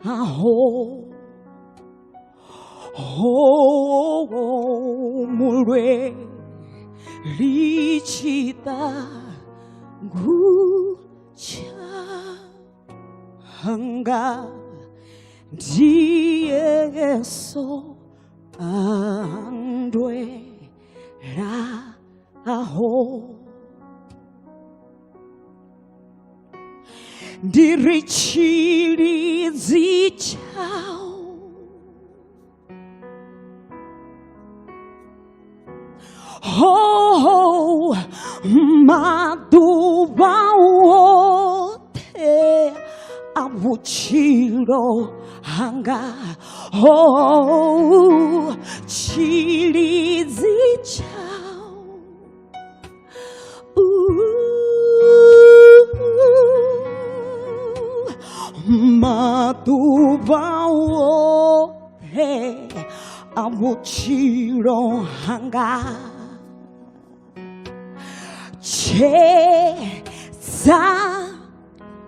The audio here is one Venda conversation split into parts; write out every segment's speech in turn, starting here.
Ho ho mulwe lichita guchanga ndiyeso andwe raho ndiri tshilidzi tshau ho maḓuvha oṱhe a vhutshilo hanga ho tshilidzi tshau maḓuvha oṱhe a vhutshilo hanga tshedza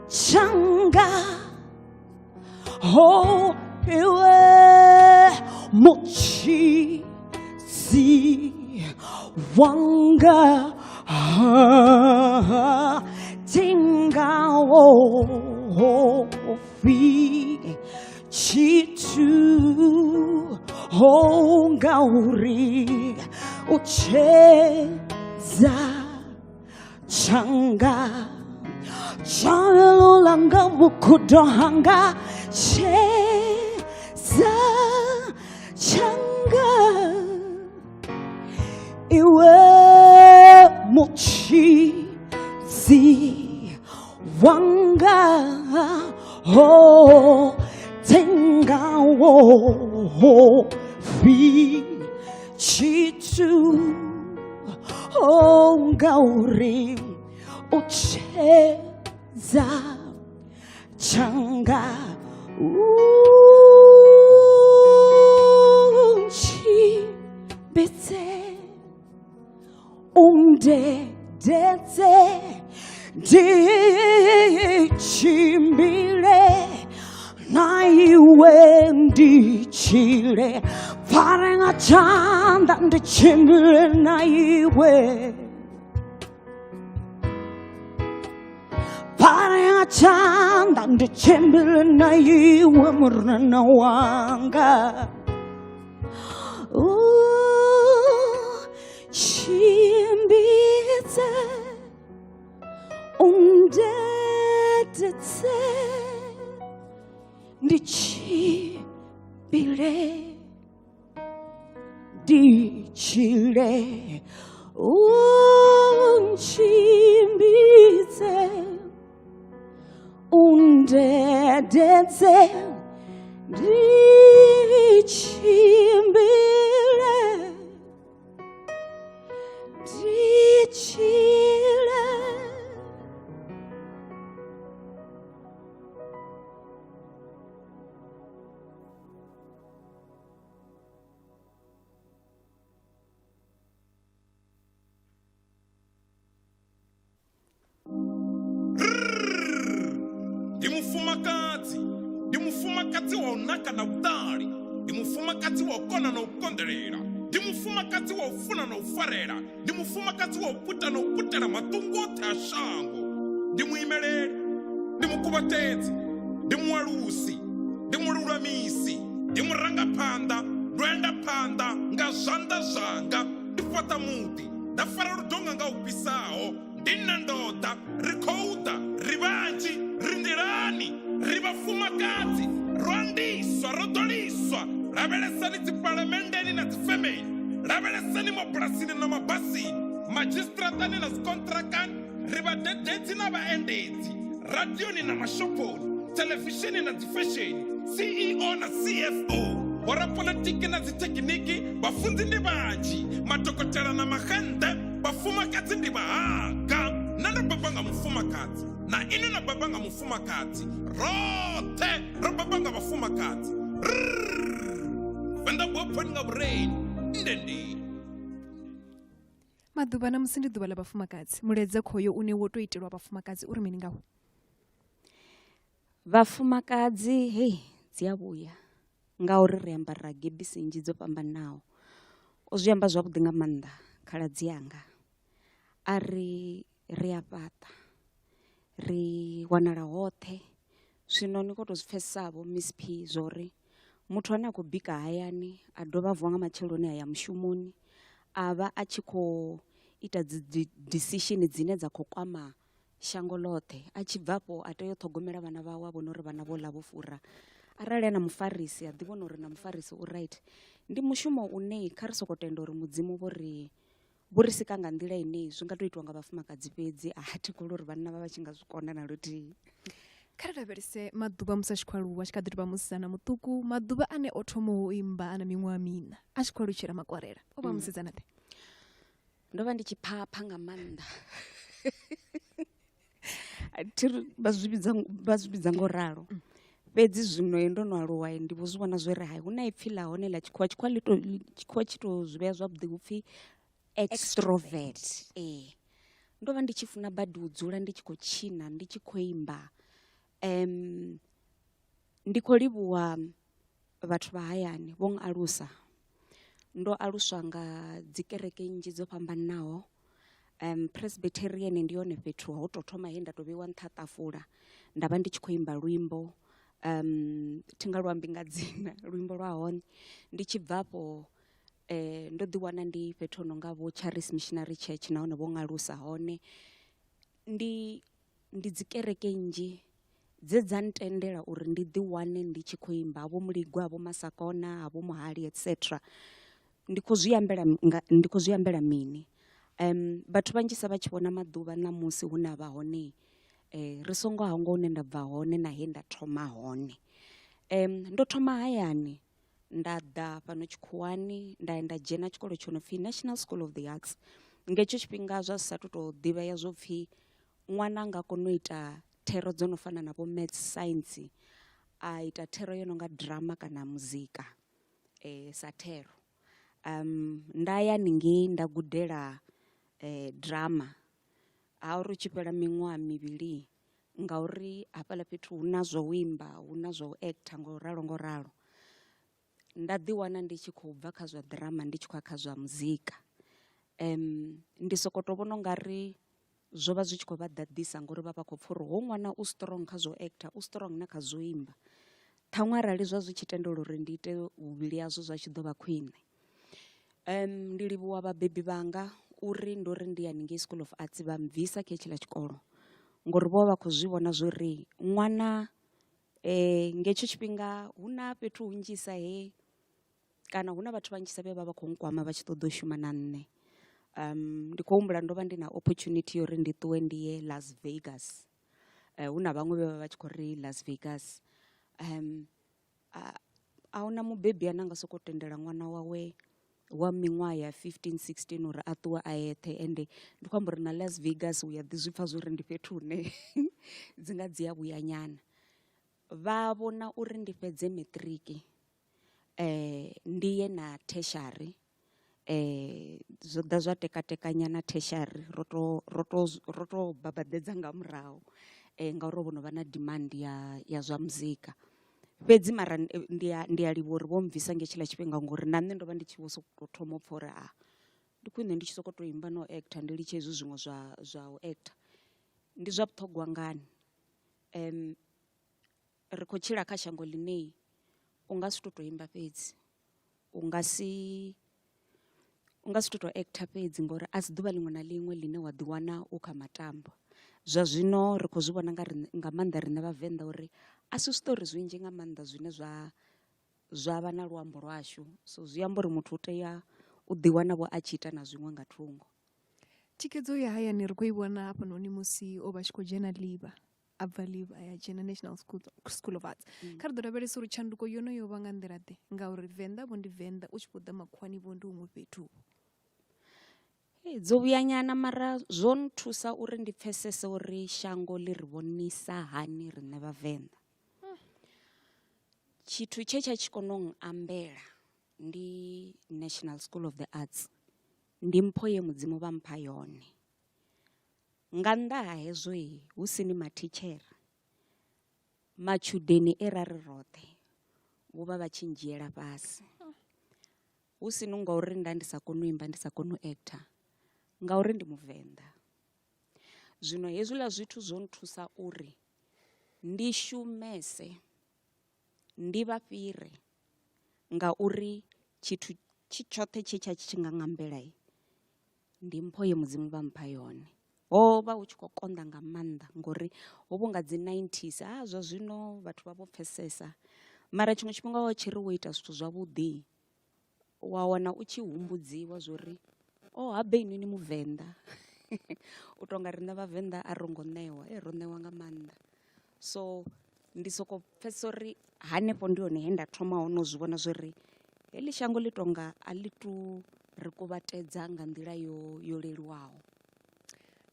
tshanga ho iwe mutshidzi wanga tingawo fi tshithu ho ngauri u tshedza tshanga tshavhelo langa vhukhudo hanga tshedza tshanga iwe mutshidzi wanga ho tsengawo ho fi tshithu ho ngauri u tshedza tshanga untshimbidze undededze nditshimbile na iwe nditshile pfare nga tshanḓa nditshimbile na iwe pfare nga tshanḓa nditshimbile na iwe murena wanga tshimbidze undededze nditshimbile nditshile untshimbidze undededze nditshimbile nditshile. Ndi mufumakadzi, ndi mufumakadzi wa u naka na vhuṱali, ndi mufumakadzi wa u kona na u konḓelela, ndi mufumakadzi wa u funa na u farela, ndi mufumakadzi wa u puta na u putela maṱungu oṱhe a shango. Ndi muimeleli, ndi mukuvhatedzi, ndi mualusi, ndi mululamisi, ndi murangaphanḓa, ndo enda phanḓa nga zwanḓa zwanga, ndi fhaṱa muḓi, nda fara ludonga nga u fhisaho. Ndi nṋe ndo ḓa, ri khou ḓa, ri vhanzhi, ri nḓilani, ri vhafumakadzi, ro andiswa, ro ḓoliswa. Lavhelesani dzipalamenndeni na dzifemeni, lavhelesani mabulasini na mabasini, madzhisiṱiraṱani na dzikonṱirakani, ri vhadededzi na vhaendedzi, radioni na mashophoni, thelevishini na dzifesheni, CEO na CFO, vhorapolitiki na dzithekiniki, vhafunzi ndi vhanzhi, madokotela na maxennḓe, vhafumakadzi ndi vhahaga. Nṋe ndo bebwa nga mufumakadzi, na inwi na bebwa nga mufumakadzi, roṱhe ro bebwa nga vhafumakadzi. Venḓa bophoni nga vhureili ndende. Maḓuvha na musi ndi ḓuvha ḽa vhafumakadzi. Mulaedza khoyo une wo tou itelwa vhafumakadzi uri mini ngawo? Vhafumakadzi hei Dzi a vhuya ngauri ri ambara gebisi nnzhi dzo fhambanaho. O zwi amba zwavhuḓi nga maanḓa khaladzi anga a ri ri a fhaṱa ri wanala hoṱhe zwino ni kho to zwi pfesesa vho Miss P zwo uri muthu ane a khou bika hayani a dovha a vuwa nga matsheloni a ya mushumoni a vha a tshi kho ita dzi decision dzine dza kho kwama shango ḽoṱhe a tshi bva afho a tea u ṱhogomela vhana vhawe a vhona uri vhana vho ḽa vho fura arali a na mufarisi a ḓi vhona uri na mufarisi u right ndi mushumo une kha ri soko tenda uri mudzimu vho ri vho ri sika nga nḓila ine zwi nga to itiwa nga vhafumakadzi fhedzi a thi kholwi uri vhanna vha vha tshi nga zwi kona na luthihi. Kha ri lavhelese maḓuvha musi a tshi khou aluwa a tshi kha ḓi tovha musidzana muṱuku maḓuvha ane o thoma u imba a na miṅwaha miṋa a tshi khou alutshela makwarela o vha musidzana ḓe. Ndo vha ndi tshi phapha nga maanḓa thi ri vha zwi vhidza vha zwi vhidza ngo ralo fhedzi zwino ndo no aluwa ndi vho zwi vhona zwo ri hai hu na ipfhi ḽa hone ḽa tshikhuwa tshikhuwa ḽi to tshikhuwa tshi to zwi vhea zwavhuḓi hupfhi extrovert ee ndo vha ndi tshi funa badi u dzula ndi tshi khou tshina ndi tshi khou imba ndi khou livhuwa vhathu vha hayani vho alusa ndo aluswa nga dzi kereke nnzhi dzo fhambananaho Presbyterian ndi hone fhethu ha u tou thoma he nda to vheiwa nṱha ṱafula nda vha ndi tshi khou imba luimbo thi nga luambi nga dzina luimbo lwa hone ndi tshi bva afho ndo ḓi wana ndi fhethu ho nonga vho Charis Missionary Church nahone vho alusa hone ndi Ndi dzi kereke nnzhi dze dza ntendela uri ndi ḓi wane ndi tshi khou imba vho Muligwa, vho Masakona, vho Muhali etc. Ndi khou zwi ambela nga ndi khou zwi ambela mini vhathu vhanzhisa vha tshi vhona maḓuvha ṋamusi hune a vha hone ri songo hangwa hune nda bva hone na he nda thoma hone. Ndo thoma hayani nda ḓa fhano tshikhuwani nda ya nda dzhena tshikolo tsho no pfhi National School of the Arts nga hetsho tshifhinga zwa sa tu to ḓivhea zwo pfhi ṅwana a nga kona u ita thero dzo no fana na vho maths science a ita thero yo no nga drama kana muzika sa thero. Nda ya haningei nda gudela drama ha uri hu tshi fhela miṅwaha mivhili ngauri hafhaḽa fhethu hu na zwa u imba hu na zwa u actor ngo ralo ngo ralo nda ḓi wana ndi tshi khou bva kha zwa ḓirama ndi tshi khou ya kha zwa muzika ndi soko to vhona u nga ri zwo vha zwi tshi khou vha ḓaḓisa ngori vha vha khou pfha uri hoyu ṅwana u strong kha zwa u actor u strong na kha zwo imba ṱhaṅwe arali zwa zwi tshi tendela uri ndi ite vhuvhili hazwo zwa tshi ḓo vha khwine. Ndi livhuwa vhabebi vhanga uri ndo ri ndi haningei School of Arts vha mbvisa kha hetshiḽa tshikolo ngori vho vha vha khou zwi vhona zwori ṅwana nga hetsho tshifhinga hu na fhethu hunzhisa he kana hu na vhathu vhanzhisa vhe vha vha khou nkwama vha tshi ṱoḓa u shuma na nṋe. Ndi khou humbula ndo vha ndi na opportunity ya uri ndi ṱuwe ndi ye Las Vegas hu na vhaṅwe vhe vha vha tshi khou ri Las Vegas a huna mubebi ane a nga sokou tendela ṅwana wawe wa miṅwaha ya 15 16 uri a ṱuwe a eṱhe ende ndi khou amba uri na Las Vegas u ya ḓi zwipfa zwori ndi fhethu hune dzi nga dzi a vhuya nyana. Vha vhona uri ndi fhedze maṱiriki ndi ye na tertiary zwo ḓa zwa teka nyana tertiary ro to ro to ro to babaḓedza nga murahu ngauri ho vho no vha na demand ya ya zwa muzika. Fhedzi mara ndi a ndi a livhuwa uri vho mbvisa nga hetshiḽa tshifhinga ngori na nṋe ndo vha ndi tshi vho sokou thoma u pfha uri ha ndi khwine ndi tshi sokou tou imba na u actor ndi litshe hezwi zwiṅwe zwa zwa u actor. Ndi zwa vhuṱhogwa ngani ri khou tshila kha shango ḽine u nga si to tou imba fhedzi u nga si u nga si to tou actor fhedzi ngori a si ḓuvha liṅwe na liṅwe ḽine wa ḓi wana u kha matambwa. Zwa zwino ri khou zwi vhona nga riṋe nga maanḓa riṋe vhavenḓa uri a si zwiṱori zwinzhi nga maanḓa zwine zwa zwa vha na luambo lwashu so zwi amba uri muthu u tea u ḓi wana vho a tshi ita na zwiṅwe nga thungo. Thikhedzo ya hayani ri khou i vhona hafhanoni musi o vha tshi khou dzhena ḽiivha a bva leave a ya dzhena National School, School of Arts mm. Kha ri ḓo lavhelesa uri tshanduko yono yo vha nga nḓila ḓe ngauri venḓa vho ndi venḓa u tshi vho ḓa makhuwani vho ndi huṅwe fhethu Hey, dzo vhuya nyana mara zwo nthusa uri ndi pfesese uri shango ḽi ri vhonisa hani riṋe vhavenḓa tshithu tshe tsha tshi kona u ambela ndi National School of the Arts ndi mpho ye mudzimu vha mpha yone Nga nnḓa ha hezwo hu si ni mathitshere, matshudeni e ra ri roṱhe. Vho vha vha tshi ndzhiela fhasi. Hu si no ngauri nda ndi sa koni u imba ndi sa koni u actor, ngauri ndi muvenḓa. Zwino hezwiḽa zwithu zwo nthusa uri ndi shumese ndi vha fhire ngauri tshithu tshi tshoṱhe tshe tsha tshi nga ṅambela ndi mpho ye mudzimu vha mpha yone. Ho vha hu tshi khou konḓa nga maanḓa ngori ho vhu nga dzi 90s ha zwa zwino vhathu vha vho pfesesa mara tshiṅwe tshifhinga wa tshi ri wo ita zwithu zwavhuḓi wa wana u tshi humbudziwa zwori oh habe inwi ni muvenḓa u tonga riṋe vhavenḓa a ro ngo ṋewa e ro ṋewa nga maanḓa so ndi soko pfesesa uri hanefho ndi hone he nda thoma hone u zwi vhona zwori heḽi shango ḽi tonga a ḽi tu ri kuvhatedza nga nḓila yo yo leluwaho.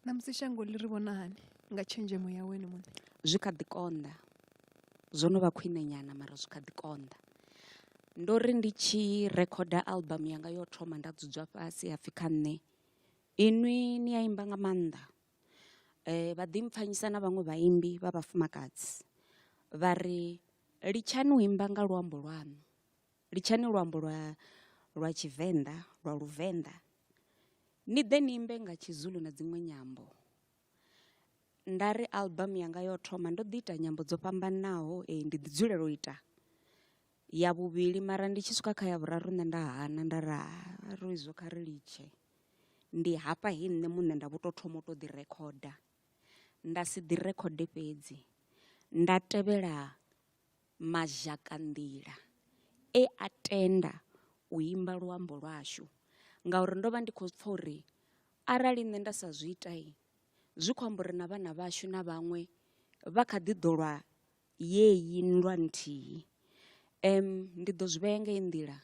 Ṋamusi shango ḽi ri vhona hani nga tshenzhemo yawe ene muṋe? Zwi kha ḓi konḓa zwo no vha khwine nyana mara zwi kha ḓi konḓa. Ndo ri ndi tshi rekhoda album yanga yo thoma nda dzudzwa fhasi hapfi kha nṋe inwi ni a imba nga maanḓa vha ḓi mpfanyisa na vhaṅwe vhaimbi vha vhafumakadzi vha ri litshani u imba nga luambo lwaṋu litshani luambo lwa lwa tshivenḓa lwa luvenḓa ni ḓe ni imbe nga tshizulu na dziṅwe nyambo. Nda ri album yanga yo thoma ndo ḓi ita nyambo dzo fhambanaho ee ndi ḓi dzulela u ita ya vhuvhili mara ndi tshi swika kha ya vhuraru nṋe nda hana nda ri ha ro izwo kha ri litshe ndi hafha he nṋe muṋe nda vho tou thoma u tou ḓi rekhoda nda si ḓi rekhode fhedzi nda tevhela mazhakanḓila e a tenda u imba luambo lwashu ngauri ndo vha ndi khou pfha uri arali nṋe nda sa zwi ita zwi khou amba uri na vhana vhashu na vhaṅwe vha kha ḓi ḓo lwa yeyi nndwa nthihi. Ndi ḓo zwi vhea nga heyi nḓila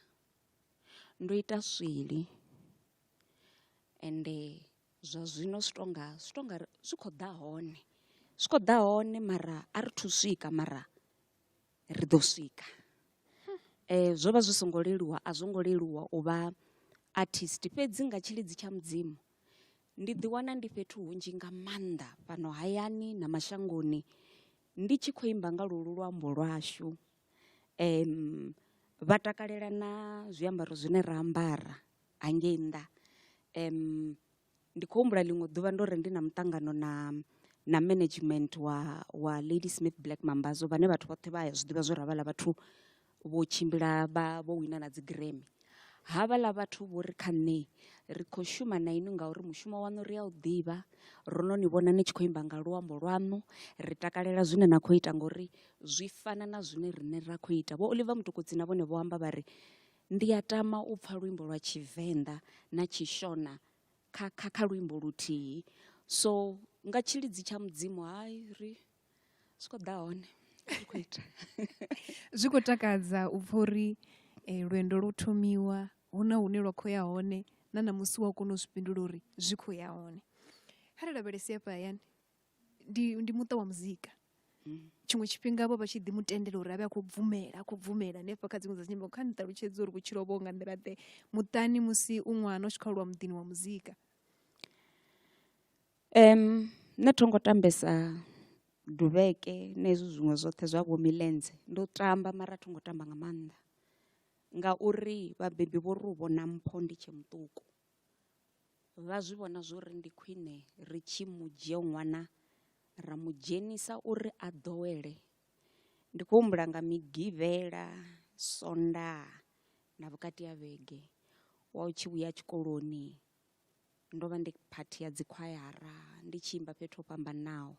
ndo ita swili ende zwa zwino zwi tonga zwi tonga zwi khou ḓa hone zwi khou ḓa hone mara a ri thu swika mara ri ḓo swika. Zwo vha zwi songo leluwa a zwo ngo leluwa u vha artist fhedzi nga tshilidzi tsha mudzimu ndi ḓi wana ndi fhethu hunzhi nga maanḓa fhano hayani na mashangoni ndi tshi khou imba nga lolu luambo lwashu. Vha takalela na zwiambaro zwine ra ambara hangei nnḓa. Ndi khou humbula ḽiṅwe ḓuvha ndo ri ndi na muṱangano na na management wa wa Ladysmith Black Mambazo vhane vhathu vhoṱhe vha ya zwiḓivha zwo ri havhaḽa vhathu vho tshimbila vha vho wina na dzi Grammy. Havhaḽa vhathu vho ri kha nṋe ri khou shuma na inwi ngauri mushumo waṋu ri a u ḓivha ro no ni vhona ni tshi khou imba nga luambo lwaṋu ri takalela zwine na khou ita ngori zwi fana na zwine riṋe ra khou ita. Vho Oliver Mutukudzi na vhone vho amba vha ri ndi a tama u pfha luimbo lwa tshivenḓa na tshishona kha kha kha luimbo luthihi so nga tshilidzi tsha mudzimu hai ri zwi khou ḓa hone zwi khou ita zwi khou takadza u pfha uri eh, lwendo lwo thomiwa hu na hune lwa khou ya hone na ṋamusi wa kona u zwi fhindula uri zwi khou ya hone kha ri lavhelese hafha hayani ndi, ndi muṱa wa muzika tshiṅwe tshifhinga vho vha tshi ḓi mu tendela uri avhe a khou bvumela a khou bvumela hanefha kha dziṅwe dza dzinyimbo kha ni ṱalutshedze uri vhutshilo vho nga nḓila ḓe muṱani musi u ṅwana u tshi khou aluwa muḓini wa muzika Nṋe tho ngo tambesa duvheke na hezwi zwiṅwe zwoṱhe zwa vho milenze ndo tamba mara tho ngo tamba nga maanḓa ngauri vhabebi vho ri u vhona mpho ndi tshe muṱuku vha zwi vhona zwori ndi khwine ri tshi mu dzhia ṅwana ra mu dzhenisa uri a ḓowele. Ndi khou humbula nga migivhela, sondaha na vhukati ha vhege wa u tshi vhuya tshikoloni ndo vha ndi phathi ya dzi khwayara ndi tshi imba fhethu ho fhambananaho.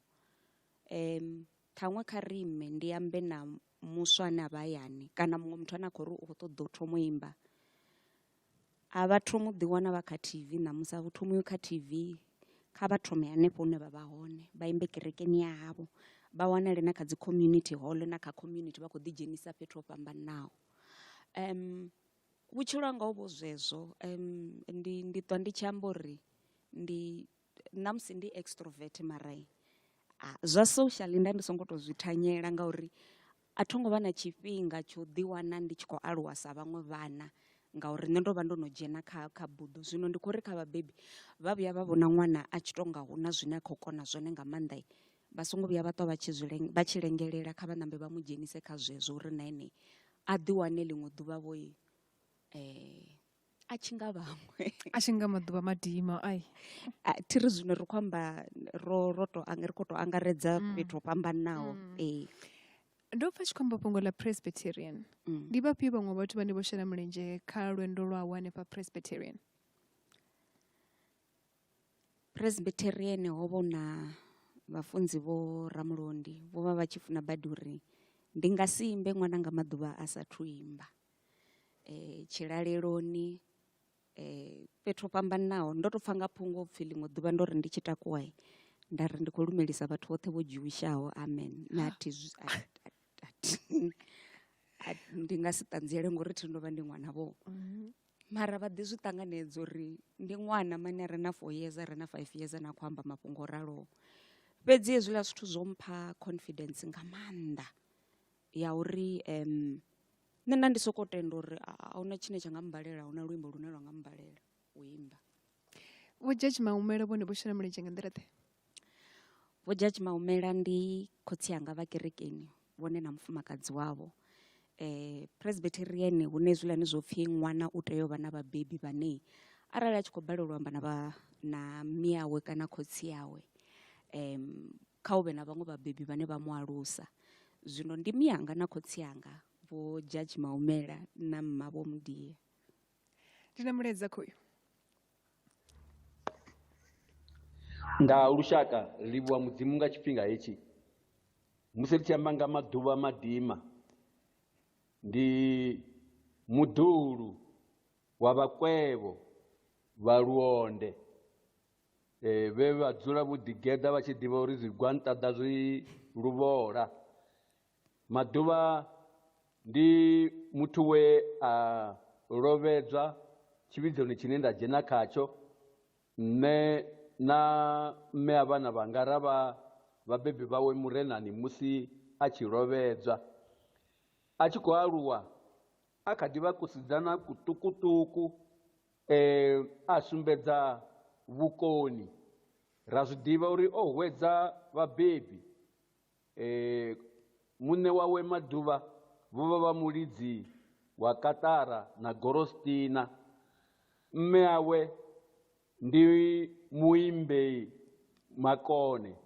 Ṱhaṅwe kha ri ime ndi ambe na muswa ane avha hayani kana muṅwe muthu ane a khou ri u khou ṱoḓa u thoma u imba a vha thomi u ḓi wana vha kha T_V ṋamusi a vhu thomiwi kha T_V kha vha thome hanefho hune vha vha hone vha imbe kerekeni ya havho vha wanale na kha dzi community hall na kha community vha khou ḓi dzhenisa fhethu ho fhambananaho. Vhutshilo hanga ho vho zwezwo ndi ndi ṱwa ndi tshi amba uri ndi ṋamusi ndi extrovert mara zwa social nda ndi songo to zwi thanyela ngauri a tho ngo vha na tshifhinga tsho ḓi wana ndi tshi khou aluwa sa vhaṅwe vhana ngauri nṋe ndo vha ndo no dzhena kha kha buḓo zwino ndi khou ri kha vhabebi vha vhuya vha vhona ṅwana a tshi tonga hu na zwine a khou kona zwone nga maanḓa vha songo vhuya vha ṱwa vha tshi zwi vha tshi lengelela kha vha ṋambe vha mu dzhenise kha zwezwo uri na ene. a ḓi wane ḽiṅwe ḓuvha vho a tshi nga vhaṅwe a tshi nga maḓuvha madima ai thi ri zwino ri khou amba ro ro to ri khou to angaredza fhethu ho fhambananaho ee. Ndo pfa tshi khou amba fhungo ḽa Presbyterian. Ndi vhafhio vhaṅwe vhathu vhane vho shela mulenzhe kha lwendo lwawe hanefha Presbyterian? Presbyterian ho vha hu na vhafunzi vho Ramulondi vho vha vha tshi funa badi uri ndi nga si imbe ṅwana nga maḓuvha a sathu imba. Tshilaleloni fhethu ho fhambananaho ndo to pfha nga phungo upfhi ḽiṅwe ḓuvha ndo ri ndi tshi takuwa nda ri ndi khou lumelisa vhathu vhoṱhe vho dzhuwishaho amen nṋe a thi zwi ndi nga si ṱanziele ngori thi ndo vha ndi ṅwana vho. Mara vha ḓi zwi ṱanganedza uri ndi ṅwana mani a re na 4 years a re na 5 years ane a khou amba mafhungo o raloho. Fhedzi hezwiḽa zwithu zwo mpha confidence nga maanḓa ya uri nṋe nda ndi soko tenda uri a huna tshine tsha nga mmbalela a huna luimbo lune lwa nga mmbalela u imba. Vho Judge Maumela vhone vho shela mulenzhe nga nḓila ḓe? Vho Judge Maumela ndi khotsi anga vha kerekeni vhone na mufumakadzi wavho. Presbyterian hune hezwiḽani zwo pfhi ṅwana u tea u vha na vhabebi vhane arali a tshi khou balelwa u amba na vha na miawe kana khotsi awe kha hu vhe na vhaṅwe vhabebi vhane vha mu alusa. Zwino ndi mianga na khotsi anga Vho Judge Maumela na mma Vho Mudia. Ndi na mulaedza khoyu. Nga lushaka ri livhuwa Mudzimu nga tshifhinga hetshi. Musi ri tshi amba nga maḓuvha madima, ndi muḓuhulu wa vhakwevho vha Luonde vhe vha dzula vho ḓigeḓa vha tshi ḓivha uri zwigwanṱaḓa zwi luvhola. Maḓuvha ndi muthu we a lovhedzwa tshivhidzoni tshine nda dzhena khatsho, nṋe na mme a vhana vhanga ra vha vhabebi vhawe murenani musi a tshi lovhedzwa. A tshi khou aluwa a kha ḓi vha kusidzana kuṱukuṱuku a sumbedza vhukoni, ra zwi ḓivha uri o hwedza vhabebi. Muṋe wawe Maḓuvha vho vha vha mulidzi wa kaṱara na gorostina. Mme awe ndi muimbei makone.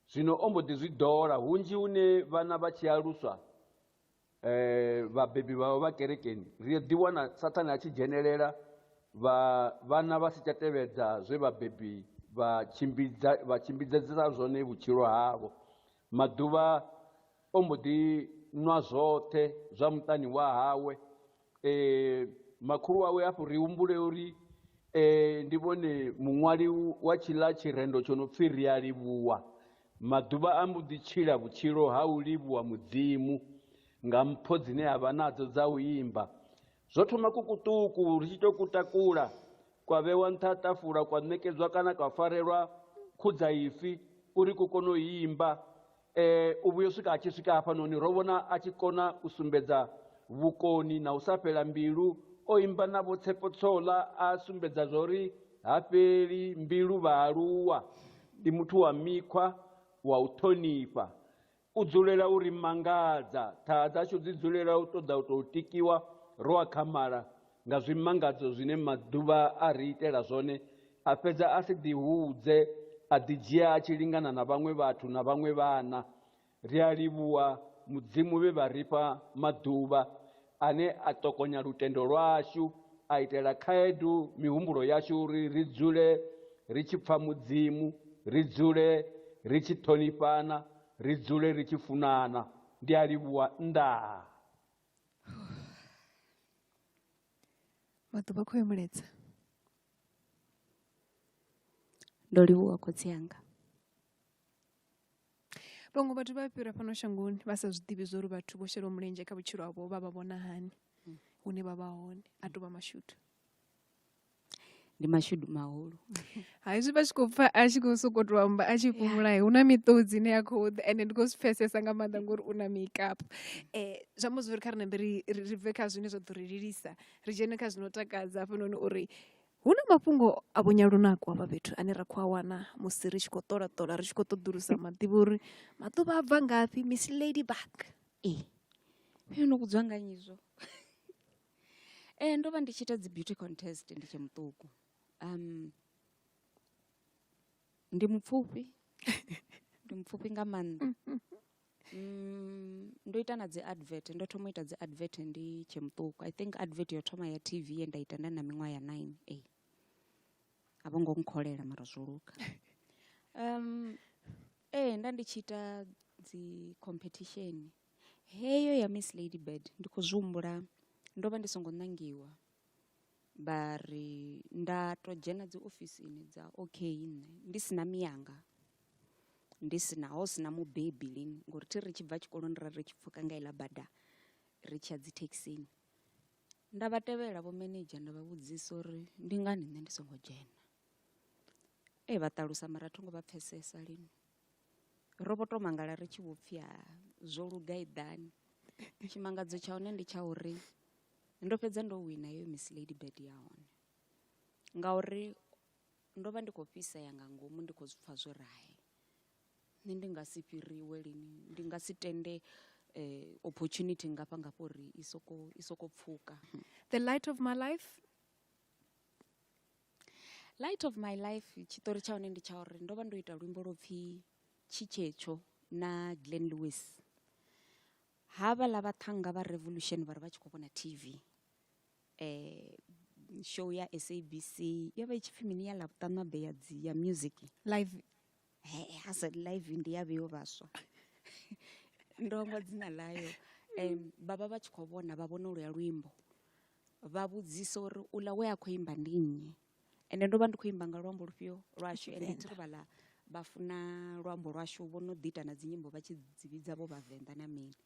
Zwino o mbo ḓi zwi ḓola hunzhi hune vhana vha tshi aluswa vhabebi vhavho vha kerekeni ri ḓi wana sathane a tshi dzhenelela vha vhana vha si tsha tevhedza zwe vhabebi vha tshimbidza vha tshimbidzedzisa zwone vhutshilo havho maḓuvha o mbo ḓi nwa zwoṱhe zwa muṱani wa hawe makhulu wawe hafhu ri humbule uri ndi vhone muṅwali wa tshiḽa tshirendo tsho no pfhi ri a livhuwa Maḓuvha a mbo ḓi tshila vhutshilo ha u livhuwa Mudzimu nga mpho dzine a vha nadzo dza u imba. Zwo thoma kukuṱuku ri tshi tou ku takula, kwa vhewa nṱha ha ṱafula kwa ṋekedzwa kana kwa farelwa khudzaipfi uri ku kone u imba. U vhuya u swika a tshi swika hafhanoni ro vhona a tshi kona u sumbedza vhukoni na u sa fhela mbilu. O imba na Vho Tshepo Tshola a sumbedza zwa uri Ha fheli mbilu vhaaluwa, ndi muthu wa mikhwa, wa u ṱhonifha. U dzulela u ri mangadza, ṱhaha dzashu dzi dzulela u ṱoḓa u tou tikiwa ro akhamala nga zwimangadzo zwine maḓuvha a ri itela zwone, a fhedza a si ḓihudze, a ḓidzhia a tshi lingana na vhaṅwe vhathu na vhaṅwe vhana. Ri a livhuwa Mudzimu vhe vha ri fha maḓuvha ane a ṱokonya lutendo lwashu, a itela khaedu mihumbulo yashu uri ri dzule ri tshi pfa Mudzimu, ri dzule ri tshi ṱhonifhana, ri dzule ri tshi funana. Ndi a livhuwa. Ndaa. Maḓuvha khoyu mulaedza. Ndo livhuwa khotsi anga. Vhaṅwe vhathu vha fhira fhano shangoni vha sa zwi ḓivhi zwa uri vhathu vho shelaho mulenzhe kha vhutshilo havho vha vha vhona hani hune vha vha hone a tou vha mashudu. Ndi mashudu mahulu. Ha hezwi vha tshi khou pfa a tshi khou sokou tou amba a tshi fhumula hu na miṱodzi ine ya khou ḓa ende ndi khou zwi pfesesa nga maanḓa ngori u na makeup. Zwi amba zwori kha ri nambe ri ri bve kha zwine zwa ḓo ri lilisa ri dzhene kha zwino takadza hafhanoni uri Hu na mafhungo a vhonyalunako hafha fhethu ane ra khou a wana musi ri tshi khou ṱola ṱola ri tshi khou ṱoḓulusa maḓivha uri maḓuvha a bva ngafhi Miss Ladybug. Ee. Fhio no vhudzwa nga nnyi zwo? Ndo vha ndi tshi ita dzi beauty contest ndi tshe muṱuku. Ndi mupfufhi, ndi mupfufhi nga maanḓa. Ndo ita na dzi advert, ndo thoma u ita dzi advert ndi tshe muṱuku. I think advert yo thoma ya TV ye nda ita nda na miṅwaha ya 9. Ee. A vho ngo nkholela mara zwo luga. Nda ndi tshi ita dzi competition. Heyo ya Miss Ladybird ndi khou zwi humbula ndo vha ndi songo ṋangiwa. Vha ri nda to dzhena dzi ofisini dza OK nṋe ndi sina miyanga. Ndi sina ho sina mubebi lini ngori thi ri tshi bva tshikoloni ra ri tshi pfuka nga iḽa bada ri tshiya dzi thekhisini. Nda vha tevhela vho manager nda vha vhudzisa uri ndi ngani nṋe ndi songo dzhena. Vha ṱalusa mara tho ngo vha pfesesa lini. Ro vho to mangala ri tshi vho pfhi ha zwo luga iḓani. Tshimangadzo tsha hone ndi tsha uri ndo fhedza ndo wina heyo Miss Ladybird ya hone. Ngauri ndo vha ndi khou fhisea nga ngomu ndi khou zwi pfha zwo ri hai nṋe ndi nga si fhiriwe lini, ndi nga si tende opportunity ngafha ngafha uri i soko pfuka. The light of my life? Light of my life tshiṱori tsha hone ndi tsha uri ndo vha ndo ita luimbo lwo pfhi Tshitshetsho na Glenn Lewis. Havhaḽa vhaṱhannga vha Revolution vha ri vha tshi khou vhona TV. Show ya SABC yo vha i tshi pfhi mini ya Ḽavhuṱanu abe ya dzi ya music. Live. He, ha sa live ndi ya vheyo vhaswa. Ndo hangwa dzina ḽayo. Vha vha vha tshi khou vhona vha vhona uluya luimbo. Vha vhudzisa uri uḽa we a khou imba ndi nnyi. Ende ndo vha ndi khou imba nga luambo lufhio lwashu ende thi ri vhaḽa vha funa luambo lwashu vho no ḓi ita na dzinyimbo vha tshi dzi vhidza vho vhavenḓa na mini.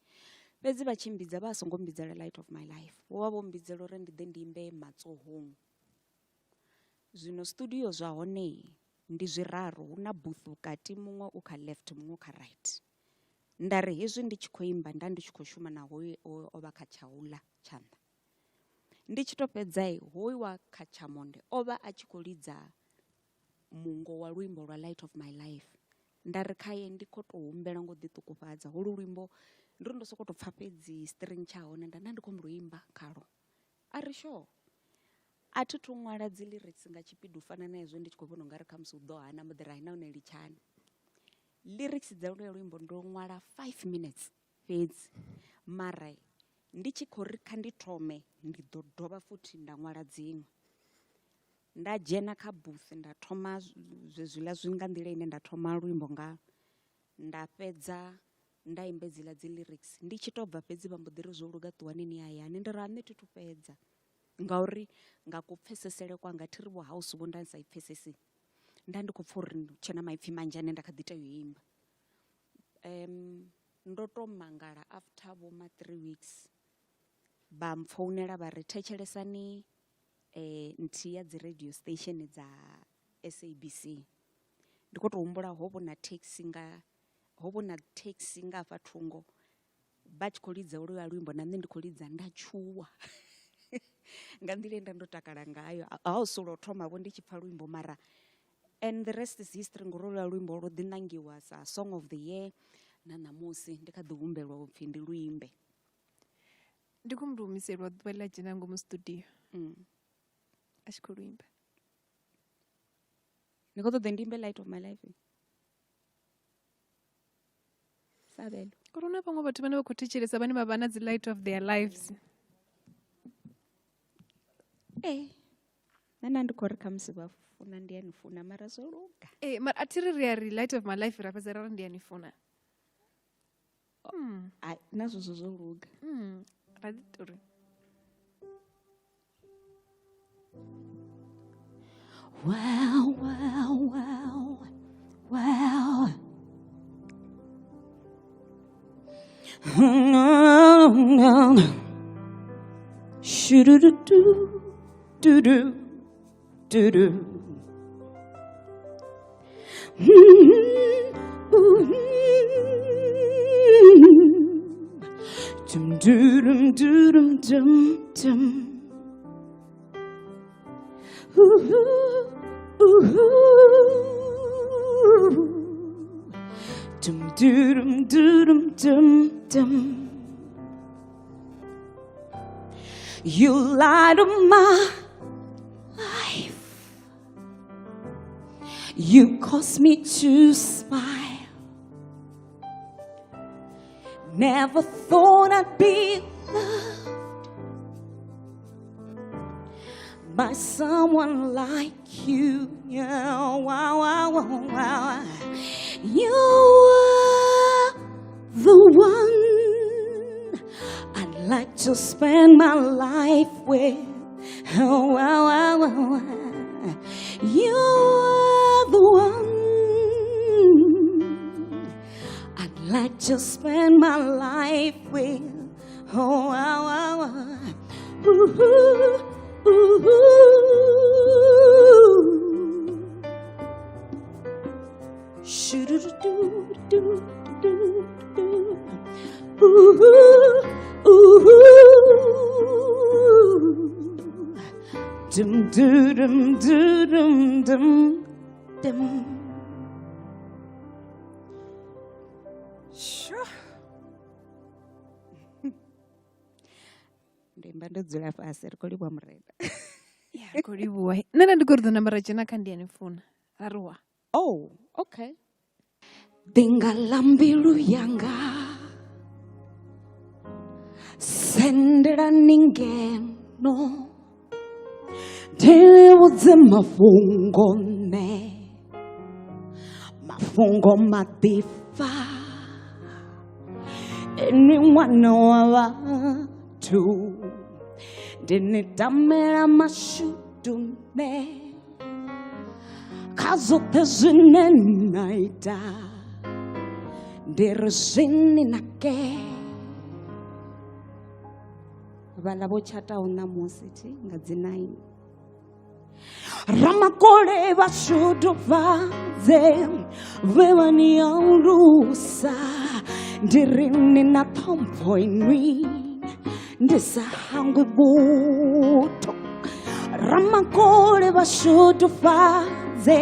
Fhedzi vha tshi mmbidza vha songo mmbidzela light of my life. Vho vha vho mmbidzela uri ndi ḓe ndi imbe matsohong. Zwino studio zwa hone ndi zwiraru, hu na booth vhukati, muṅwe u kha left muṅwe u kha right. Nda ri hezwi ndi tshi khou imba nda ndi tshi khou shuma na hoyu o vha kha tshauḽa tshanḓa. Ndi tshi to fhedza hoyu wa kha tshamonde o vha a tshi khou lidza mungo wa luimbo lwa Light of My Life. Nda ri khaye ndi khou tou humbela ngo ḓiṱukufhadza holu luimbo ndi uri ndo sokou tou pfha fhedzi string tsha hone nda ndi khou humbela u imba khalo. A ri sure. A thi thu ṅwala dzi lyrics nga tshipidi u fana na hezwo ndi tshi khou vhona ungari khamusi u ḓo hana mbo ḓi ri hai nahone litshani. Lyrics dza luya luimbo ndo ṅwala 5 minutes fhedzi mara ndi tshi khou ri kha ndi thome ndi ḓo dovha futhi nda ṅwala dziṅwe. Nda dzhena kha booth nda thoma zwezwiḽa zwi nga nḓila ine nda thoma luimbo nga nda fhedza nda imba hedziḽa dzi lyrics. Ndi tshi to bva fhedzi vha mbo ḓi ri zwo luga ṱuwani ni hayani. Ndi ri a nṋe thi thu fhedza ngauri nga kupfesesele kwanga thi ri vho house vho nda ndi sa i pfesesi. Nda ndi khou pfha uri hu tshe na maipfi manzhi ane nda kha ḓi tea u imba. Ndo to mangala after vho ma 3 weeks vha mpfounela vha ri thetshelesani nthihi ya dzi radio station dza SABC. Ndi khou tou humbula ho vhona taxi nga ho vhona taxi nga hafha thungo vha tshi khou lidza holuya luimbo na nṋe ndi khou lidza nda tshuwa. Nga nḓila ye nda ndo takala ngayo a hu si lwo thoma vho ndi tshi pfha luimbo mara and the rest is history ngori holuya luimbo lwo ḓi ṋangiwa sa song of the year na ṋamusi ndi kha ḓi humbelwa upfhi ndi luimbe. Ndi khou mu humiselwa ḓuvha ḽa dzhena ngomu studio. A tshi khou luimba. Ndi khou ṱoḓa ndi imbe Light of My Life. Sabelo. Uri hu na vhaṅwe vhathu vhane vha khou thetshelesa vhane vha vha na dzi light of their lives. Nṋe nda ndi khou ri khamusi vha funa ndi a ni funa mara zwo luga. Mara a thi ri ri a ri light of my life ra fhedza ra ri ndi a ni funa. Ai, na zwezwo zwo luga. Ra ḓi tou ri. Wow, wow, wow, wow. Shoo-doo-doo-doo, doo-doo, doo-doo. Dum, doo-dum, doo-dum, dum, dum. Ooh, ooh, dum, doo-dum, doo-dum, dum, dum. You light up my life. You cause me to smile. Never thought I'd be loved by someone like you. Yeah, wow, wow, wow, wow. You are the one I'd like to spend my life with. Oh, wow, wow, wow, wow. You are the one I'd like to spend my life with. Oh, wow, wow, wow. Ooh, ooh, ooh. Shoo-doo-doo-doo-doo-doo. Ooh, ooh, ooh. Dum doo dum doo dum dum dum. Sure. Ndo imba ndo dzula fhasi ri khou livhuwa murena. Ya, ri khou livhuwa. Nṋe nda ndi khou ri ḓo namba ra dzhena kha ndi ya ni funa. Ra ri wa. Oh, okay. Ḓinga ḽa mbilu yanga sendelani ngeno ndi vhudze mafhungo nṋe mafhungo maḓifha inwi ṅwana wa vhathu ndi ni tamela mashudu nṋe kha zwoṱhe zwine na ita ndi ri zwini nake vhaḽa vho tshataho ṋamusi thi nga dzi 9 ramakole vha shudufhadze vhe vha ni alusa ndi ri ni na ṱhompho inwi ndi sa hangwi vhuthu ramakole vha shudufhadze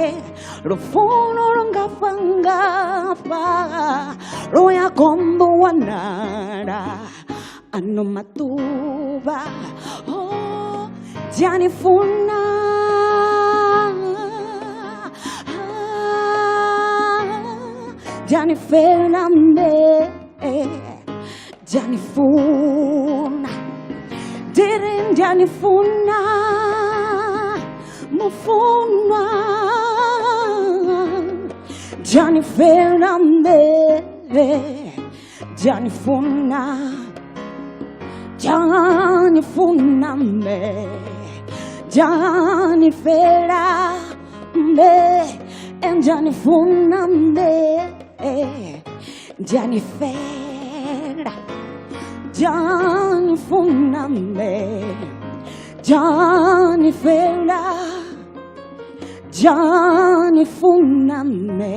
lufuno lungafhangafha lu ya konḓa u wanala ano maḓuvha oh, ndianifuna ndianifela mbe ndianifuna ndiri ndianifuna mufunwa ndianifela mbe ndianifuna ndianifuna mbe ndianifela mbe ndianifuna mbe ndianifela ndianifuna mbe ndianifela ndianifuna mbe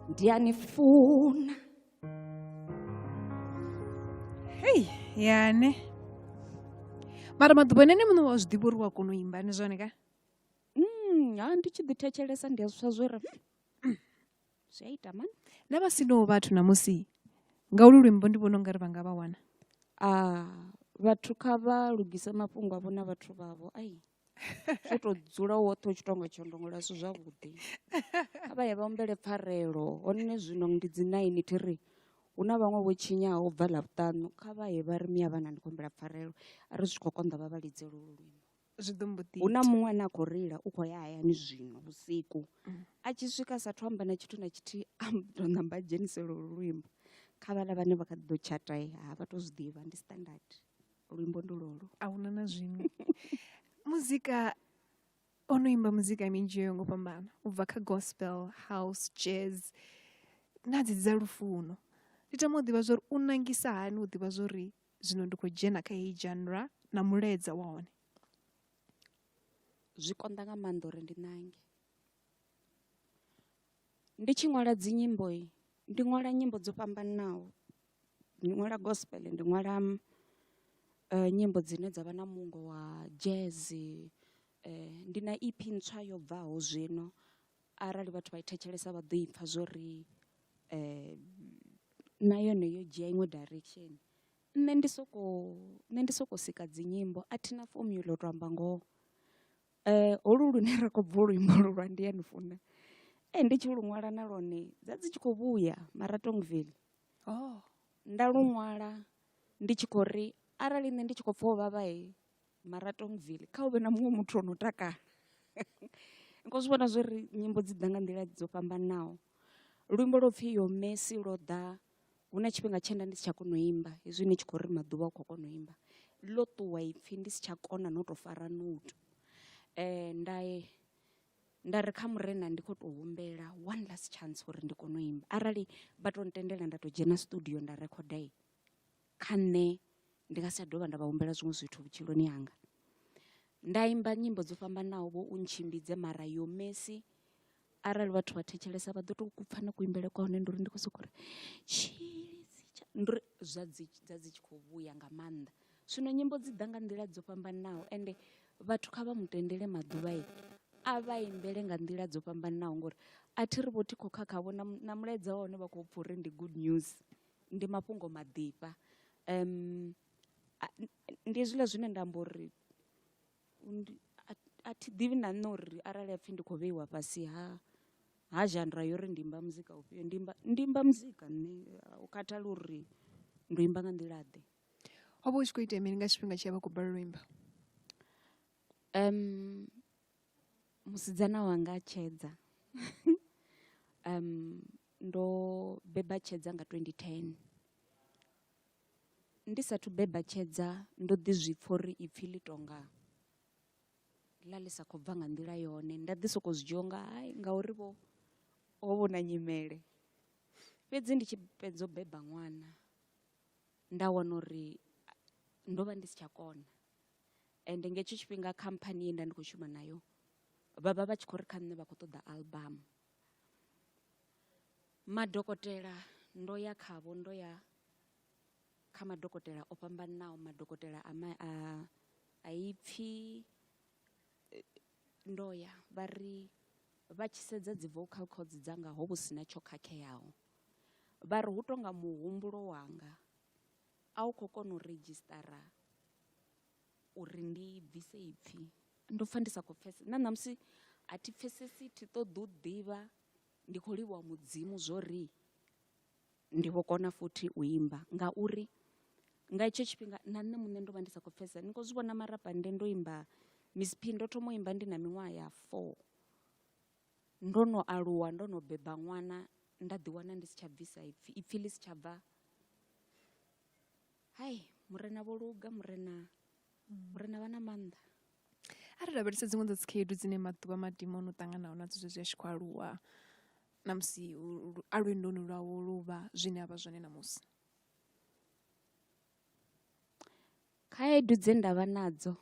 ndianifuna. Hei, yane. Mara maḓuvha ene muṋe wa zwi ḓivha uri wa kona u imba ni zwone ka? Ha ndi tshi ḓi thetshelesa ndi a zwi pfa zwo ri zwi a ita mani. Na vha sinaho vhathu ṋamusi nga ulu luimbo ndi vhona ungari vha nga vha wana. Vhathu kha vha lugise mafhungo avho na vhathu vhavho. Ai. Zwo to dzula woṱhe u tshi tonga tshondongola si zwavhuḓi. Kha vha ye vha humbele pfarelo hone zwino ndi dzi 9 thi ri hu na vhaṅwe vho tshinyaho u bva ḽavhuṱanu kha vha ye vha ri miya vhana ndi khou humbela pfarelo arali zwi tshi khou konḓa vha vha lidze lolu luimbo. Zwi ḓo mbo ḓi Hu na ita. muṅwe ane a khou reila u khou ya hayani zwino vhusiku a tshi swika sathu amba na tshithu na tshithihi a ḓo namba a dzhenise lolu luimbo. Kha vhaḽa vhane vha kha ḓi ḓo tshata ha vha to zwi ḓivha ndi standard luimbo ndi lolu. A huna na zwiṅwe. Muzika ono imba muzika minzhi yo ngo fhambana u bva kha gospel, house, jazz na dzedzi dza lufuno. Ndi tama u ḓivha zwori u nangisa hani u ḓivha zwori zwino ndi khou dzhena kha heyi genre na mulaedza wa hone. Zwi konḓa nga maanḓa uri ndi nange. Ndi tshi ṅwala dzi nyimbo ndi ṅwala nyimbo dzo fhambananaho. Ndi ṅwala gospel, ndi ṅwala nyimbo dzine dza vha na mungo wa jazz. Ndi na EP ntswa yo bvaho zwino arali vhathu vha i thetshelesa vha ḓo i pfa zwori na yone yo dzhia iṅwe direction. Nṋe ndi soko nṋe ndi soko sika dzi nyimbo a thina formula u to amba ngoho. Holu lune ra khou bva u luimba holu lwa ndi a ni funa ndi tshi lu ṅwala na lwone dza dzi tshi khou vhuya Maratongville. Oh. Nda lu ṅwala ndi tshi khou ri arali nṋe ndi tshi khou pfha u vhavha Maratongville kha hu vhe na muṅwe muthu ono takala. Ni khou zwi vhona zwori nyimbo dzi ḓa nga nḓila dzo fhambanaho. Luimbo lwo pfhi Your Mercy lwo ḓa hu na tshifhinga tshe nda ndi si tsha kona u imba hezwi ni tshi khou ri maḓuvha u khou kona u imba ḽo ṱuwa ipfhi ndi si tsha kona no to fara note nda nda ri kha murena ndi khou tou humbela one last chance uri ndi kone u imba arali vha to ntendela nda to dzhena studio nda rekhoda kha nṋe ndi nga si tsha dovha nda vha humbela zwiṅwe zwithu vhutshiloni hanga. Nda imba nyimbo dzo fhambanaho vho u ntshimbidze mara yo Mercy arali vhathu vha thetshelesa vha ḓo tou kupfa na kuimbele kwa hone ndi uri ndi khou sokou ri tshilidzi tsha ndi uri zwa dzi dza dzi tshi khou vhuya nga maanḓa. Zwino nyimbo dzi ḓa nga nḓila dzo fhambanaho ende vhathu kha vha mutendele maḓuvha a vha imbele nga nḓila dzo fhambanaho ngori a thi ri vho thi khou khakha vho na mulaedza wa hone vha khou pfha uri ndi good news ndi mafhungo maḓifha. Ndi hezwiḽa zwine nda amba uri a thi ḓivhi na nṋe uri arali hapfhi ndi khou vheiwa fhasi ha ha genre yo uri ndi imba muzika ufhio ndi imba ndi imba muzika nṋe u khathali uri ndo imba nga nḓila ḓe. Ho vha hu tshi khou itea mini nga tshifhinga tshe vha khou balelwa u imba? Musidzana wanga Tshedza ndo beba Tshedza nga 2010. Ndi sathu beba Tshedza ndo ḓi zwipfa uri ipfhi ḽi tonga ḽa ḽi sa khou bva nga nḓila yone nda ḓi soko zwi dzhia unga hai ngauri vho ho vhona nyimele. Fhedzi ndi tshi fhedza u beba ṅwana nda wana uri ndo vha ndi si tsha kona ende nga hetsho tshifhinga khamphani ye nda ndi khou shuma nayo vha vha vha tshi khou ri kha nṋe vha khou ṱoḓa album. Madokotela ndo ya khavho ndo ya kha madokotela o fhambananaho madokotela a ma a a ipfhi ndo ya vha ri vha tshi sedza dzi vocal cords dzanga ho vhu sina tsho khakheaho vha ri hu tonga muhumbulo wanga a u khou kona u redzhisitara uri ndi bvise ipfhi ndo pfha ndi sa khou pfesesa na ṋamusi a thi pfesesi thi ṱoḓi u ḓivha ndi khou livhuwa mudzimu zwo ri ndi vho kona futhi u imba ngauri nga hetsho tshifhinga na nṋe muṋe ndo vha ndi sa khou pfesesa ni khou zwi vhona marapande ndo imba Miss P ndo thoma u imba ndi na miṅwaha ya 4 ndo no aluwa ndo no beba ṅwana nda ḓi wana ndi si tsha bvisa ipfhi ipfhi ḽi si tsha bva hai murena vho luga murena murena vha na maanḓa. A ri lavhelese dziṅwe dza dzikhaedu dzine maḓuvha madimoni u ṱanganaho nadzo zwezwi a tshi khou aluwa na musi a lwendoni lwawe lwo vha zwine a vha zwone ṋamusi. Khaedu dze nda vha nadzo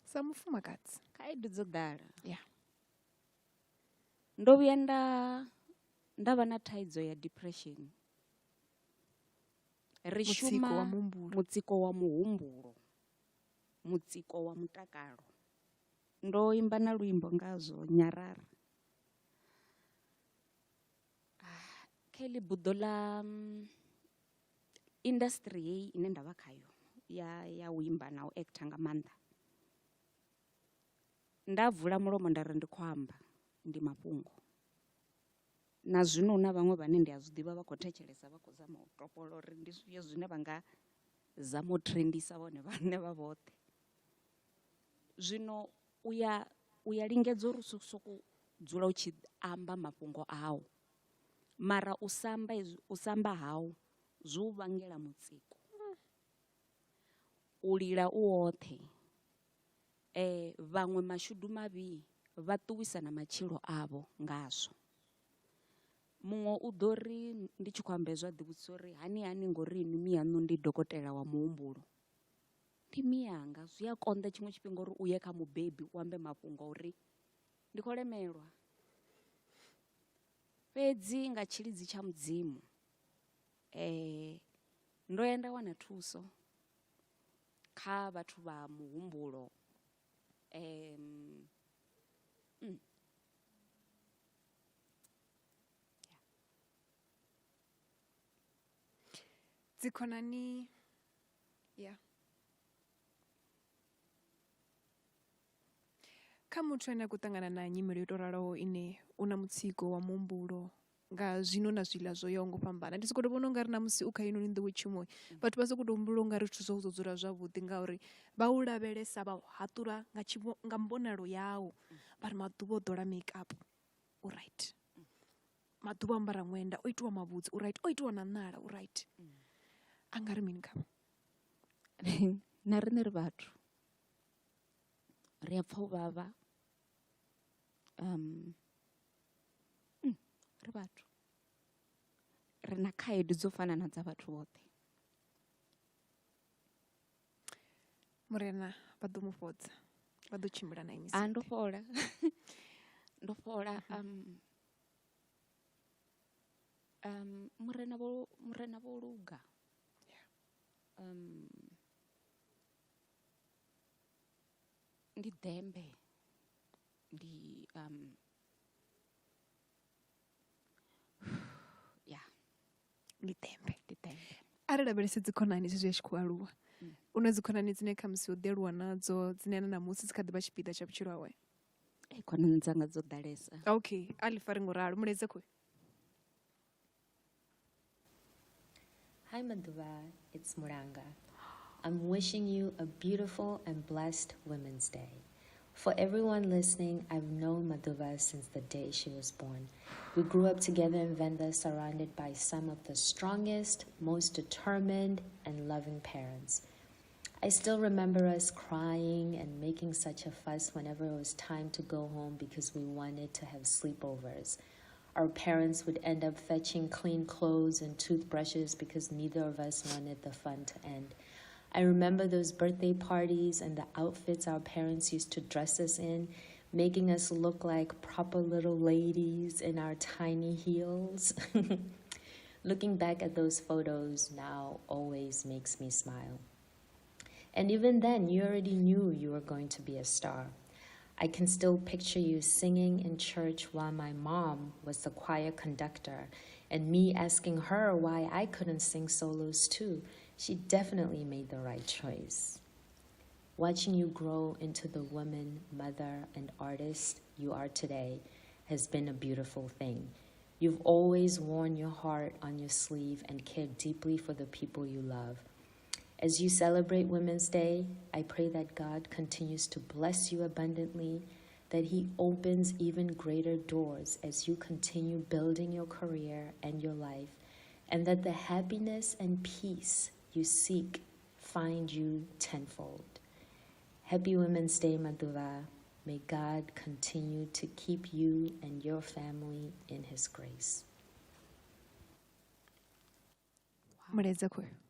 Sa mufumakadzi khaedu dzo ḓala ya ndo vhuya nda nda vha na thaidzo ya depression ri Mutsiko shuma wa muhumbulo. mutsiko wa muhumbulo mutsiko wa mutakalo ndo imba na luimbo ngazwo nyarara kha heḽi buḓo ḽa industry heyi ine nda vha khayo ya ya u imba na u actor nga maanḓa nda vula mulomo nda ri ndi khou amba ndi mafhungo na zwino hu na vhaṅwe vhane ndi a zwi ḓivha vha khou thetshelesa vha khou zama u topola uri ndi zwifhio zwine vha nga zama u trendisa vhone vhaṋe vha vhoṱhe. Zwino uya uya lingedza uri u sokou dzula u tshi amba mafhungo au mara u sa amba hezwi u sa amba hau zwi u vhangela mutsiko u lila u woṱhe vhaṅwe mashudu mavhi vha ṱuwisa na matshilo avho ngazwo. Muṅwe u ḓo ri ndi tshi khou amba hezwo a ḓi vhudzisa uri hani hani ngori inwi miyaṋu ndi dokotela wa muhumbulo ndi miyanga zwi a konḓa tshiṅwe tshifhinga uri u ye kha mubebi u ambe mafhungo a uri ndi khou lemelwa. Fhedzi nga tshilidzi tsha mudzimu ndo ya nda wana thuso kha vhathu vha muhumbulo. Dzikhonani ya kha muthu ane a khou ṱangana na nyimele yo to raloho ine u na mutsiko wa muhumbulo nga zwino na zwiḽa zwo yaho ngo fhambana ndi soko to vhona ungari na musi u kha inoni nḓowetshumo vhathu vha soko to humbula ungari zwithu zwau zwo dzula zwavhuḓi ngauri vha u lavhelesa vha u haṱula nga tshivho nga mbonalo yau vha ri maḓuvha o ḓola makeup u right maḓuvha o ambara ṅwenda o itiwa mavhudzi u right o itiwa na ṋala u right a nga ri mini khavho na riṋe ri vhathu ri a pfa u vhavha um mm, ri vhathu ri na khaedu dzo fana na dza vhathu vhoṱhe murena vha ḓo mu fhodza vha ḓo tshimbila na inwi a ndo fhola ndo fhola um um murena vho murena vho luga um ndi ḓembe ndi um ya ndi ḓembe ndi ḓembe a ri lavhelese dzikhonani zwezwi a tshi khou aluwa u na dzikhonani dzine khamusi o ḓi aluwa nadzo dzine na ṋamusi dzi kha ḓi vha tshipiḓa tsha vhutshilo hawe Ei, khonani dzanga dzo ḓalesa okay a ḽi fari ngo ralo mulaedza khoyu Hi Maduva, it's Muranga. I'm wishing you a beautiful and blessed Women's Day. For everyone listening, I've known Maduva since the day she was born. We grew up together in Venda, surrounded by some of the strongest, most determined, and loving parents. I still remember us crying and making such a fuss whenever it was time to go home because we wanted to have sleepovers. Our parents would end up fetching clean clothes and toothbrushes because neither of us wanted the fun to end. I remember those birthday parties and the outfits our parents used to dress us in, making us look like proper little ladies in our tiny heels. Looking back at those photos now always makes me smile. And even then, you already knew you were going to be a star. I can still picture you singing in church while my mom was the choir conductor and me asking her why I couldn't sing solos too. She definitely made the right choice. Watching you grow into the woman, mother, and artist you are today has been a beautiful thing. You've always worn your heart on your sleeve and cared deeply for the people you love. As you celebrate Women's Day, I pray that God continues to bless you abundantly, that He opens even greater doors as you continue building your career and your life, and that the happiness and peace you seek find you tenfold. Happy Women's Day, Maduva. May God continue to keep you and your family in His grace. Mulaedza khoyu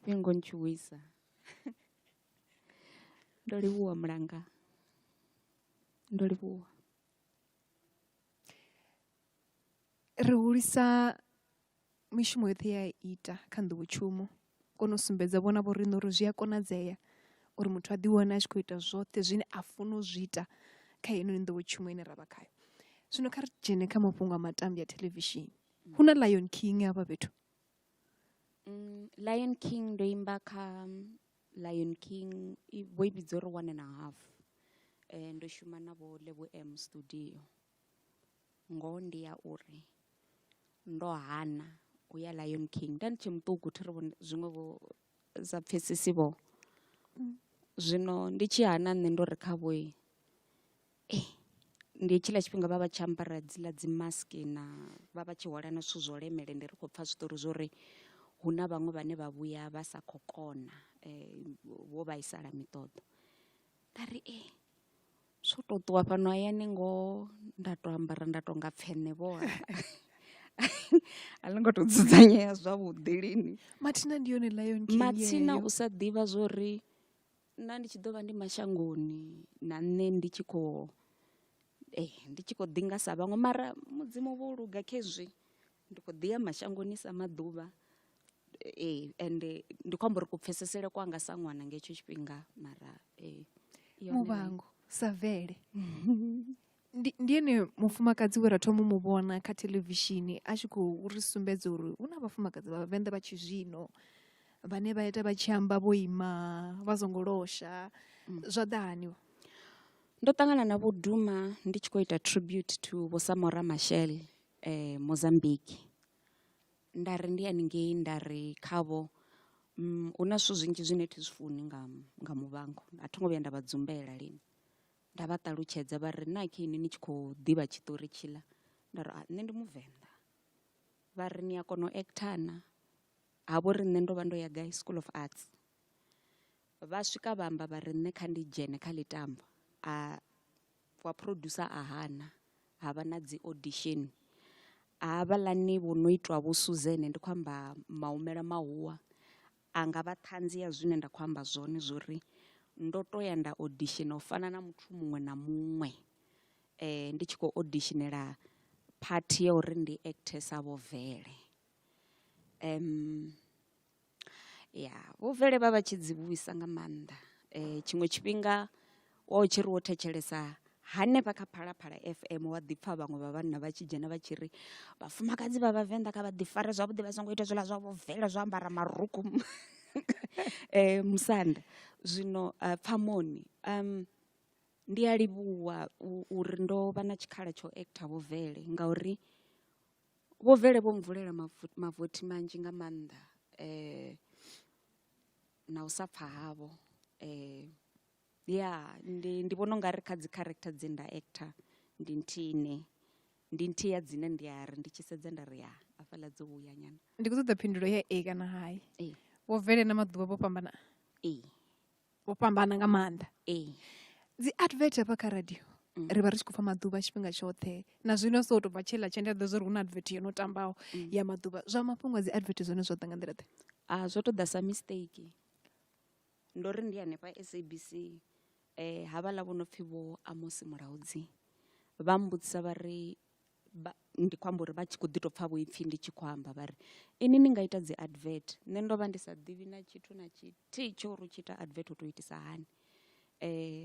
fhingo ntshuwisa ndo livhuwa mulanga ndo livhuwa ri hulisa mishumo yoṱhe ya ita kha nḓowetshumo kona u sumbedza vhona vho riṋe uri zwi a konadzea uri muthu a ḓi wane a tshi khou ita zwoṱhe zwine a funa u zwi ita kha heinoni nḓowetshumo ine ra vha khayo zwino kha ri dzhene kha mafhungo a matambi a thelevishini hu na lion king hafha fhethu Mm, Lion King ndo imba kha Lion King vho i vhidza uri one and a half eh, ndo shuma na vho Lebo M studio ngoho ndi ya uri ndo hana u ya Lion King nda ndi tshe muṱuku thi ri zwiṅwe vho sa pfesesi vho zwino ndi tshi hana nṋe ndo ri kha vhoi eh, ndi hetshiḽa tshifhinga vha vha tshi ambara dziḽa dzi mask na vha vha tshi hwala na zwithu zwo lemele ndi ri khou pfha zwiṱori zwo uri hu na vhaṅwe vhane vha vhuya vha sa khou kona vho vhaisala miṱoḓo nda ri eh zwo to ṱuwa fhano hayani ngoho nda to ambara nda to nga pfeṋe vho a ḽi ngo to dzudzanyea zwavhuḓi lini mathina ndi yone lion king matsina yeyo. u sa ḓivha zwori nda ndi tshi ḓo vha ndi mashangoni na nṋe ndi tshi khou eh ndi tshi khou ḓi nga sa vhaṅwe mara mudzimu vho luga khezwi ndi khou ḓi ya mashangoni sa maḓuvha ee ende ndi khou amba uri kupfesesele kwanga sa ṅwana nga hetsho tshifhinga mara ee muvhango sa vele Ndi ndi ene mufumakadzi we ra thoma u mu vhona kha theḽevishini a tshi khou ri sumbedza uri hu na vhafumakadzi vha vhavenḓa vha tshizwino vhane vha ita vha tshi amba vho ima vha songo losha zwa ḓa hani vho? Ndo ṱangana na Vho Duma ndi tshi khou ita tribute to Vho Samora Machel eh, Mozambique. Nda ri ndi haningei nda ri khavho mm, hu na zwithu zwinzhi zwine thi zwi funi nga, nga Muvhango. A tho ngo vhuya nda vha dzumbela lini. Nda vha ṱalutshedza vha ri na khe ini ni tshi khou ḓivha tshiṱori tshiḽa. Nda ri a nṋe ndi Muvenḓa. Vha ri ni a kona u actor na? Ha vho ri nṋe ndo vha ndo ya gai School of Arts. Vha swika vha amba vha ri nṋe kha ndi dzhene kha ḽitambwa. A wa producer a hana ha vha na dzi audition. Havhaḽani vho no itwa vho Suzanne ndi khou amba Maumela Mahuwa a nga vha ṱhanzi ya zwine nda khou amba zwone zwori ndo to ya nda audition u fana na muthu muṅwe na muṅwe ndi tshi khou auditionela part ya uri ndi actor sa Vho Vele. Ya Vho Vele vha vha tshi dzi vhuisa nga maanḓa tshiṅwe tshifhinga wa u tshi ri wo thetshelesa hanefha kha Phalaphala FM wa ḓi pfha vhaṅwe vha vhanna vha tshi dzhena vha tshi ri vhafumakadzi vha vhavenḓa kha vha ḓi fare zwavhuḓi vha songo ita zwiḽa zwa Vho Vele zwo ambara marukhu musanda. Zwino pfamoni ndi a livhuwa uri ndo vha na tshikhala tsho actor Vho Vele ngauri Vho Vele vho mvulela mavothi manzhi nga maanḓa na u sa pfha havho ya ndi ndi vhona ungari kha dzi character dze nda actor ndi nthihi ine ndi nthihi ya dzine ndi a ri ndi tshi sedza nda ri ya hafhaḽa dzo vhuya nyana. Ndi khou ṱoḓa phindulo ya ee kana hai. Ee. Vho Vele na Maḓuvha vho fhambana? Ee. Vho fhambana nga maanḓa. Ee. Dzi advert hafha kha radio mm. ri vha ri tshi khou pfa maḓuvha tshifhinga tshoṱhe na zwino so tou bva tsheḽa tshe nda ḓo zwa uri hu na advert yo no tambaho mm. ya maḓuvha zwa mafhungo a dzi advert zwone zwo ḓa nga nḓila ḓe a zwo to ḓa sa mistake ndo ri ndi hanefha SABC eh havhaḽa vho no pfhi vho Amos Mulaudzi vha mbudzisa vha ri vha ndi khou amba uri vha tshi khou ḓi tou pfha vho ipfhi ndi tshi khou amba vha ri ini ni nga ita dzi advert nṋe ndo vha ndi sa ḓivhi na tshithu na tshithihi tsho uri u tshi ita advert u tou itisa hani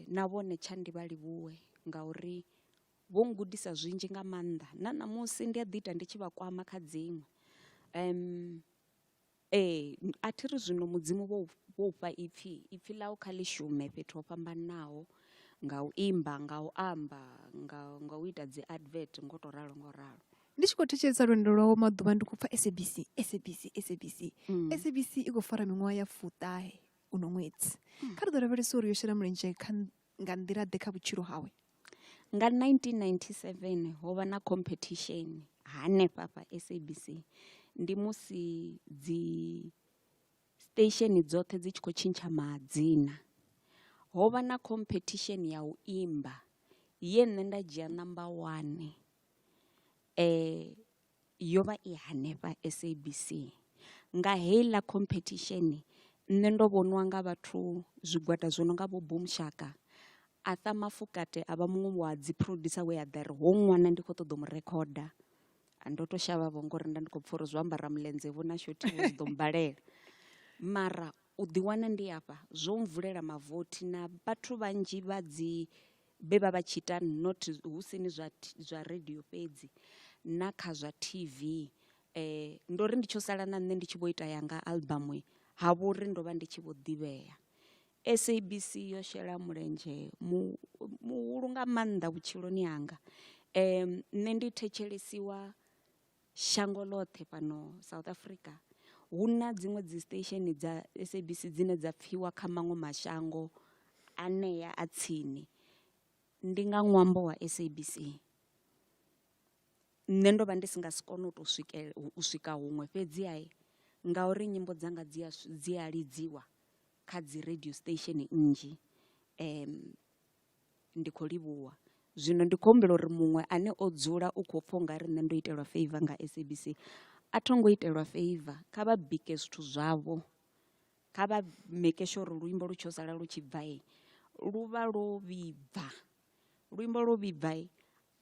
na vhone tsha ndi vha livhuwe ngauri vho ngudisa zwinzhi nga maanḓa na ṋamusi ndi a ḓi ita ndi tshi vha kwama kha dziṅwe. Ee a thi ri zwino mudzimu vho vho ufha ipfhi ipfhi ḽau kha ḽi shume fhethu ho fhambananaho nga u imba nga u amba nga nga u ita dzi advert ngo to ralo ngo ralo. Ndi tshi khou thetshelesa lwendo lwawe maḓuvha ndi khou pfa SABC SABC SABC SABC i khou fara miṅwaha ya fuṱahe uno ṅwedzi kha ri ḓo lavhelesa uri yo shela mulenzhe kha nga nḓila ḓe kha vhutshilo hawe. Nga 1997 ho vha na competition hanefha fha SABC ndi musi dzi station dzoṱhe dzi tshi khou tshintsha madzina ho vha na competition ya u imba ye nṋe nda dzhia number one yo vha i hanefha SABC nga heiḽa competition nṋe ndo vhoniwa nga vhathu zwigwada zwo no nga vho Boom Shaka Arthur Mafokate a vha muṅwe wa dzi producer we a ḓa ri hoyu ṅwana ndi khou ṱoḓa u mu rekhoda ndo to shavha vho ngori nda ndi khou pfha uri zwo ambara mulenzhe vho na shothi vho zwi ḓo mbalela mara u ḓi wana ndi afha zwo mvulela mavothi na vhathu vhanzhi vha dzi vhe vha vha tshi ita not hu sini zwa zwa radio fhedzi na kha zwa TV ndo ri ndi tsho sala na nṋe ndi tshi vho ita yanga album ha vho uri ndo vha ndi tshi vho ḓivhea. SABC yo shela mulenzhe muhulu nga maanḓa vhutshiloni hanga nṋe ndi thetshelesiwa shango ḽoṱhe fhano South Africa hu na dziṅwe dzi station dza SABC dzine dza pfhiwa kha maṅwe mashango anea a tsini ndi nga ṅwambo wa SABC. Nṋe ndo vha ndi si nga si kone u to swikelela u swika huṅwe fhedziha ngauri nyimbo dzanga dzi a dzi a lidziwa kha dzi radio station nnzhi ndi khou livhuwa. Zwino ndi khou humbela uri muṅwe ane o dzula u khou pfha ungari nṋe ndo itelwa favour nga SABC a tho ngo itelwa favour kha vha bike zwithu zwavho kha vha make sure uri luimbo lu tsho sala lu tshi bva lu vha lwo vhibva luimbo lwo vhibva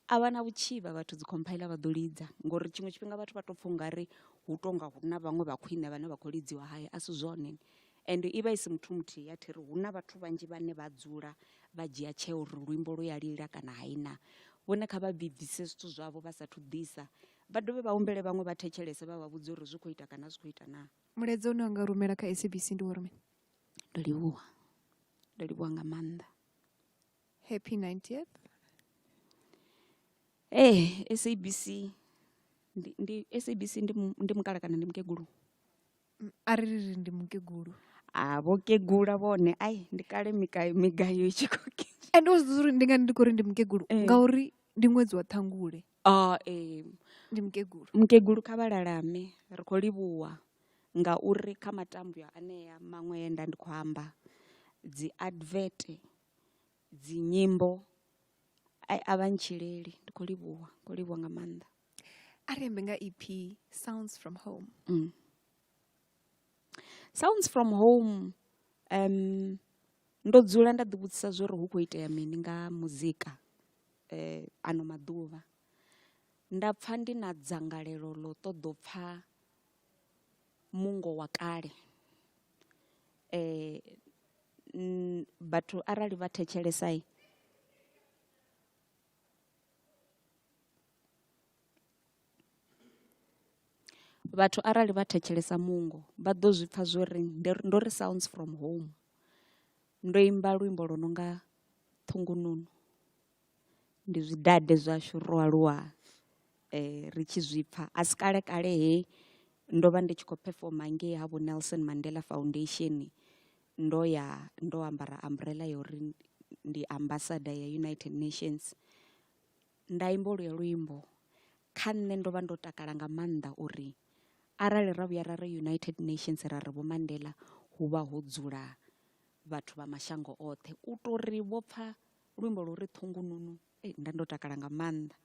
a vha na vhutshivha vhathu dzi compiler vha ḓo lidza ngori tshiṅwe tshifhinga vhathu vha to pfha ungari hu tonga hu na vhaṅwe vha khwine vhane vha khou lidziwa hai a si zwone ende i vha i si muthu muthihi a thi ri hu na vhathu vhanzhi vhane vha dzula vha dzhia tsheo uri luimbo lu ya lila kana hai na. Vhone kha vha bvise zwithu zwavho vha sathu ḓisa, vha dovhe vha humbele vhaṅwe vha thetshelese vha vha vhudze uri zwi khou ita kana a zwi khou ita naa. Mulaedza une wa nga rumela kha SABC ndi wa uri mini? Ndo livhuwa, ndo livhuwa nga maanḓa. Happy 90th. Ee, SABC ndi, ndi SABC ndi, ndi mukala kana ndi mukegulu? A ri ri ndi mukegulu. A vho kegula vhone, ai ndi kale migayo migayo i tshi khou Ende u zwi uri ndi ngani ndi khou ri ndi mukegulu ngauri ndi ṅwedzi wa Ṱhangule. Ah, ee. Ndi mukegulu. Mukegulu kha vha lalame, ri khou livhuwa ngauri kha matambwa anea maṅwe e nda ndi khou amba dzi advert dzi nyimbo ai a vha ntshileli ndi khou livhuwa khou livhuwa nga maanḓa. A ri ambe nga EP Sounds from Home. Sounds from Home um ndo dzula nda ḓi vhudzisa zwori hu khou itea mini nga muzika eh ano maḓuvha nda pfa ndi na dzangalelo ḽo ṱoḓo pfa mungo wa kale eh vhathu arali vha thetshelesa vhathu arali vha thetshelesa mungo vha ḓo zwi pfa zwori ndo ri sounds from home ndo imba luimbo lwo no nga ṱhungununu ndi zwidade zwashu ro aluwa ri tshi zwi pfa a si kale kale he ndo vha ndi tshi khou performer ngei ha vho Nelson Mandela Foundation ndo ya ndo ambara umbrella ya uri ndi ambassador ya United Nations nda imba holuya luimbo kha nṋe ndo vha ndo takala nga maanḓa uri arali ra vhuya ra ri United Nations ra ri vho Mandela hu vha ho dzula vhathu vha mashango oṱhe u tori vho pfa luimbo lwo ri ṱhungununu nda ndo takala nga maanḓa.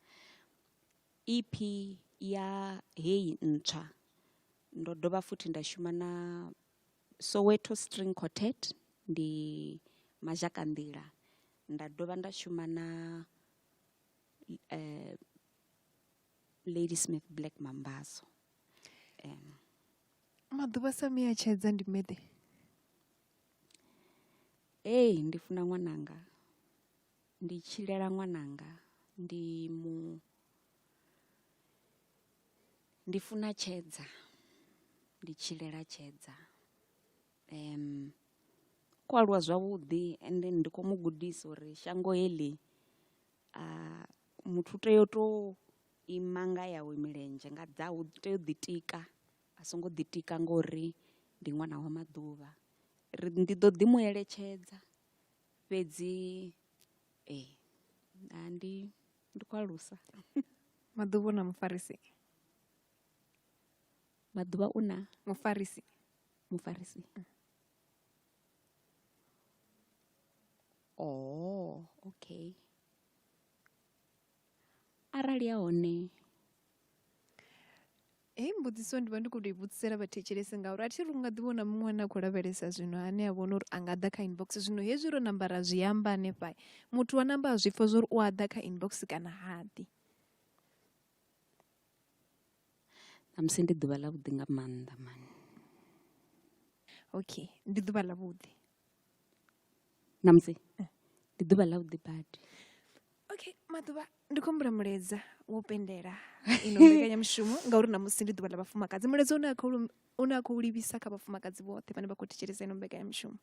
EP ya heyi ntswa ndo dovha futhi nda shuma na Soweto String Quartet ndi mazhakanḓila nda dovha nda shuma na Ladysmith Black Mambazo. Maḓuvha sa miya tshedza ndi meḓe. Ee ndi funa ṅwananga ndi tshilela ṅwananga ndi mu ndi funa tshedza ndi tshilela tshedza khou aluwa zwavhuḓi ende ndi khou mu gudisa uri shango heḽi muthu u tea u to ima nga yawe milenzhe nga dzawe u tea u ḓitika a songo ḓitika ngori ndi ṅwana wa maḓuvha ri ndi ḓo ḓi mu eletshedza fhedzi ee ndi ndi khou alusa. Maḓuvha u na mufarisi? Maḓuvha u na mufarisi? Mufarisi. Oh, okay. Arali a hone Heyi mbudziso ndi vha ndi khou tou i vhudzisela vhathetshelesi ngauri a thi ri u nga ḓi vhona muṅwe ane a khou lavhelesa zwino ane a vhona uri a nga ḓa kha inbox zwino hezwi ro namba ra zwi amba hanefha muthu wa namba a zwi pfha zwa uri u a ḓa kha inbox kana ha ḓi. Ṋamusi ndi ḓuvha ḽa vhuḓi nga maanḓa mani. Okay ndi ḓuvha ḽa vhuḓi. Ṋamusi ndi ḓuvha ḽa vhuḓi badi. Okay maḓuvha ndi khou humbula mulaedza wo pendela ino mbekanyamushumo ngauri ṋamusi ndi ḓuvha ḽa vhafumakadzi mulaedza une a khou une a khou livhisa kha vhafumakadzi vhoṱhe vhane vha khou thetshelesa ino mbekanyamushumo.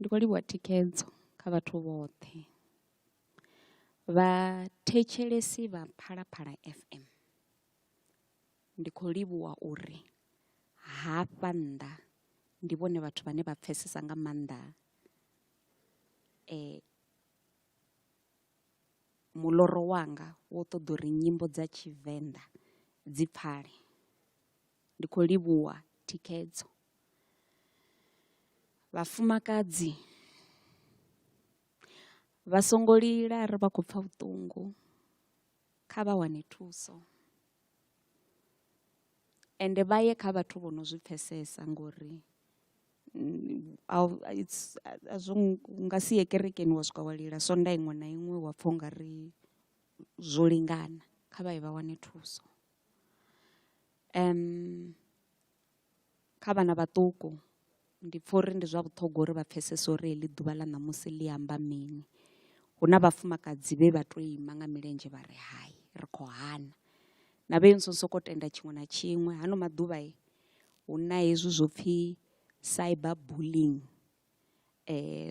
Ndi khou livhuwa thikhedzo kha vhathu vhoṱhe vhathetshelesi vha Phalaphala FM ndi khou livhuwa uri hafha nnḓa ndi vhone vhathu vhane vha pfesesa nga maanḓa muloro wanga wo ṱoḓa uri nyimbo dza tshivenḓa dzi pfale ndi khou livhuwa thikhedzo. Vhafumakadzi vha songo lila ri vha khou pfha vhuṱungu kha vha wane thuso ende vha ye kha vhathu vho no zwi pfesesa ngori a zwo nga si ye kerekeni wa swika wa lila sonda iṅwe na iṅwe wa pfha unga ri zwo lingana kha vha ye vha wane thuso. Kha vhana vhaṱuku ndi pfha uri ndi zwa vhuṱhogwa uri vha pfesese uri heḽi ḓuvha ḽa ṋamusi ḽi amba mini. Hu na vhafumakadzi vhe vha tou ima nga milenzhe vha ri hai ri khou hana. Na vhe ni songo sokou tenda tshiṅwe na tshiṅwe hano maḓuvha hu na hezwi zwo pfhi cyber bullying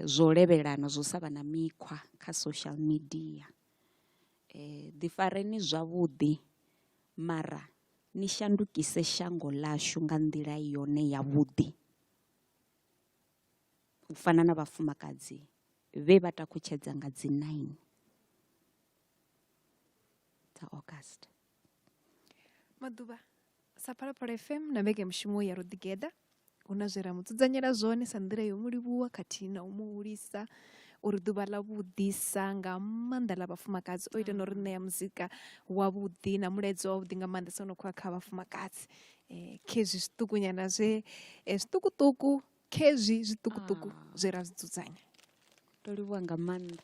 zwo levhelana zwo sa vha na mikhwa kha social media. Ḓi fareni zwavhuḓi mara ni shandukise shango ḽashu nga nḓila yone ya vhuḓi u fana na vhafumakadzi vhe vha takutshedza nga dzi 9 dza August. Maḓuvha sa Phalaphala FM na mbekanyamushumo ya Ro Ḓigeḓa hu na zwe ra mu dzudzanyela zwone sa nḓila yo mu livhuwa khathihi na u mu hulisa uri ḓuvha ḽa vhuḓisa nga maanḓa ḽa vhafumakadzi o ita no ri ṋea muzika wavhuḓi na mulaedza wavhuḓi nga maanḓesa no khou kha vhafumakadzi um khezwi zwiṱukunyana zwe zwiṱukuṱuku khezwi zwiṱukuṱuku zwe ra zwi dzudzanya. Ndo livhuwa nga maanḓa.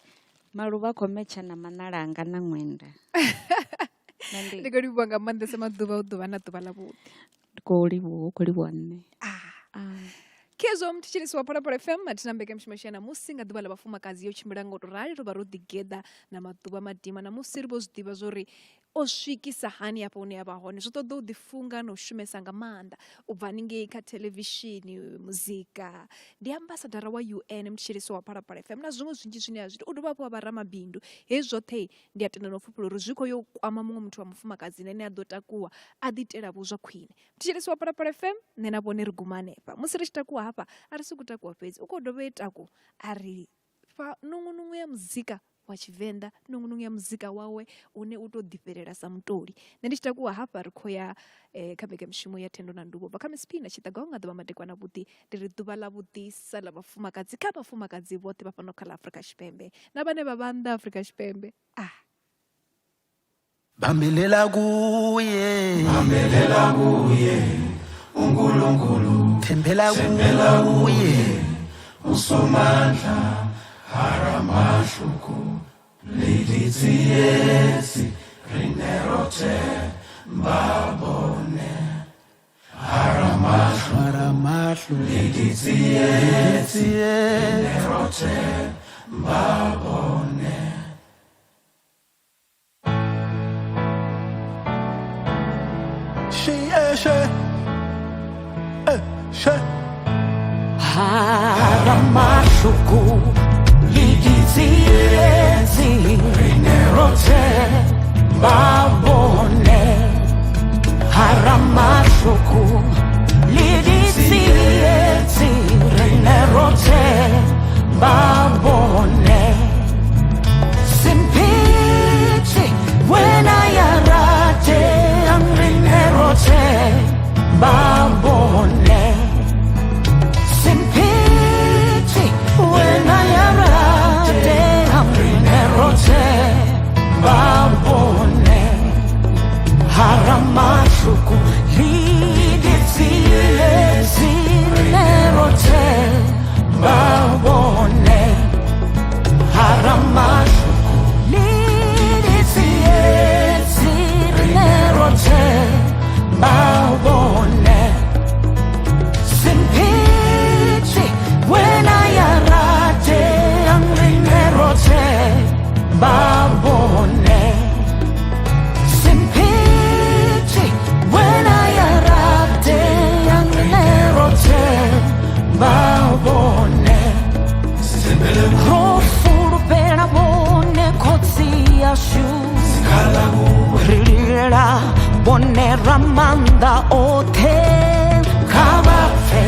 Maluvha a khou metsha na maṋala anga na ṅwenda. Nṋe ndi Ndi khou livhuwa nga maanḓesa maḓuvha u ḓuvha na ḓuvha ḽa vhuḓi. Ndi khou livhuwa, hu khou livhuwa nṋe. Ah. Khezwo muthetshelesi wa Phalaphala FM mathina mbekanyamushumo yashu ya ṋamusi nga ḓuvha ḽa vhafumakadzi yo tshimbila nga u tou rali ro vha ro ḓigeḓa na maḓuvha madima ṋamusi ri vho zwi ḓivha zwo ri o swikisa hani hafha hune a vha hone zwi ṱoḓa u ḓifunga na u shumesa nga maanḓa u bva haningei kha theḽevishini muzika ndi ambasadara wa UN muthetshelesi wa Phalaphala FM na zwiṅwe zwinzhi zwine a zwi ita u dovha hafhu a vha ramabindu hezwi zwoṱhe ndi a tenda na u fhufhela uri zwi khou yo kwama muṅwe muthu wa mufumakadzi na ene a ḓo takuwa a ḓi itela vho zwa khwine muthetshelesi wa Phalaphala FM nṋe na vhone ri guma hanefha musi ri tshi takuwa hafha a ri sokou takuwa fhedzi u khou dovha e taku a ri fha nungunungu ya muzika wa tshivenḓa nungunungu ya muzika wawe une u to ḓifhelela sa mutoli nṋe ndi tshi takuwa hafha ri khou ya eh, kha mbekanyamushumo ya thendo na nduvho bva kha msp na tshiṱagaho nga ḓuvha madekwana vhuḓi ndi ri ḓuvha ḽa vhuḓisa ḽa vhafumakadzi kha vhafumakadzi vhoṱhe vha fhano kha ḽa afrika tshipembe na vhane vha vha nnḓa afrika tshipembe ah Bambelela kuye Bambelela kuye uNkulunkulu Thembela kuye uSomandla haramahluku leditsietsi re ne rotlhe ba bone haramahlu leditsietsi re ne rotlhe ba bone Haramahluku le ditsietsi re ne rotlhe ba bone Haramahluku le ditsietsi re ne rotlhe ba bone Simphithi wena ya ratehang re ne rotlhe ba bone Simphithi wena ya ratehang re ne rotlhe ba bone Hara mahloko le ditsietsi re ne rotlhe ba bone Hara mahloko le ditsietsi re ne rotlhe ba bone Simphithi wena ya ratehang re ne rotlhe ba bone Simphithi wena ya ratehang re ne rotlhe ba bone Ro fulufhela vhone khotsi yashu ri lilela vhone ramaanḓa oṱhe kha vha pfe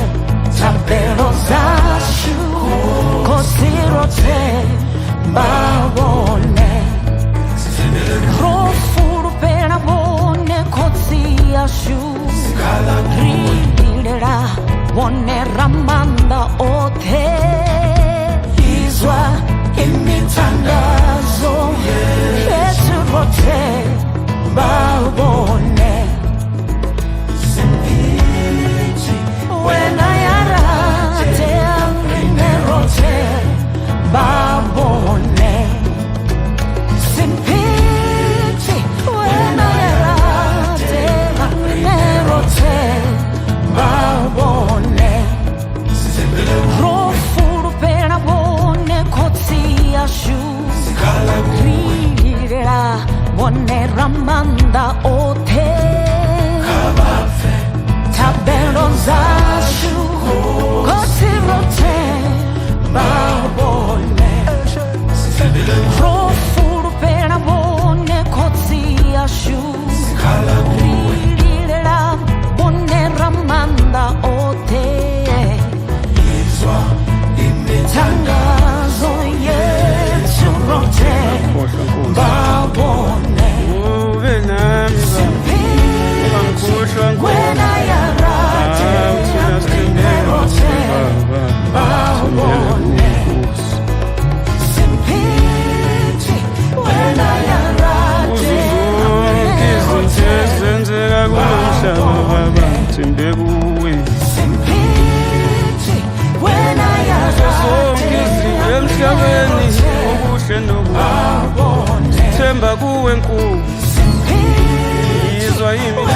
thabelo dzashu khotsi roṱhe vha vhone ro fulufhela vhone khotsi yashu ri lilela vhone ramaanḓa oṱhe izwa imithandazo yethu roṱhe vha vhone wena ya ratehang re ne rotlhe ba bone Simphithi wena ya ratehang re ne rotlhe ba bone Vhone Ramaanḓa oṱhe. Thabelo dzashu Khotsi roṱhe vha vhone. Ro fulufhela vhone Khotsi ashu. Ri lilela vhone Ramaanḓa oṱhe. Thandazo yethu roṱhe Khohlwa Nkosi. vha vhone. Ube nami Baba. Ungangikhohlwa Nkosi. Wena ya Hawu thina sithembe roṱhe Baba. Sithembele kuwe Nkosi. Simphithi wena ya Kuzo zonke izinto ezenzeka kulo mhlaba Baba. Thembe kuwe. Simphithi wena ya Kuzo zonke izinto emhlabeni okuhle nokubi. Themba kuwe Nkosi. Yizwa wena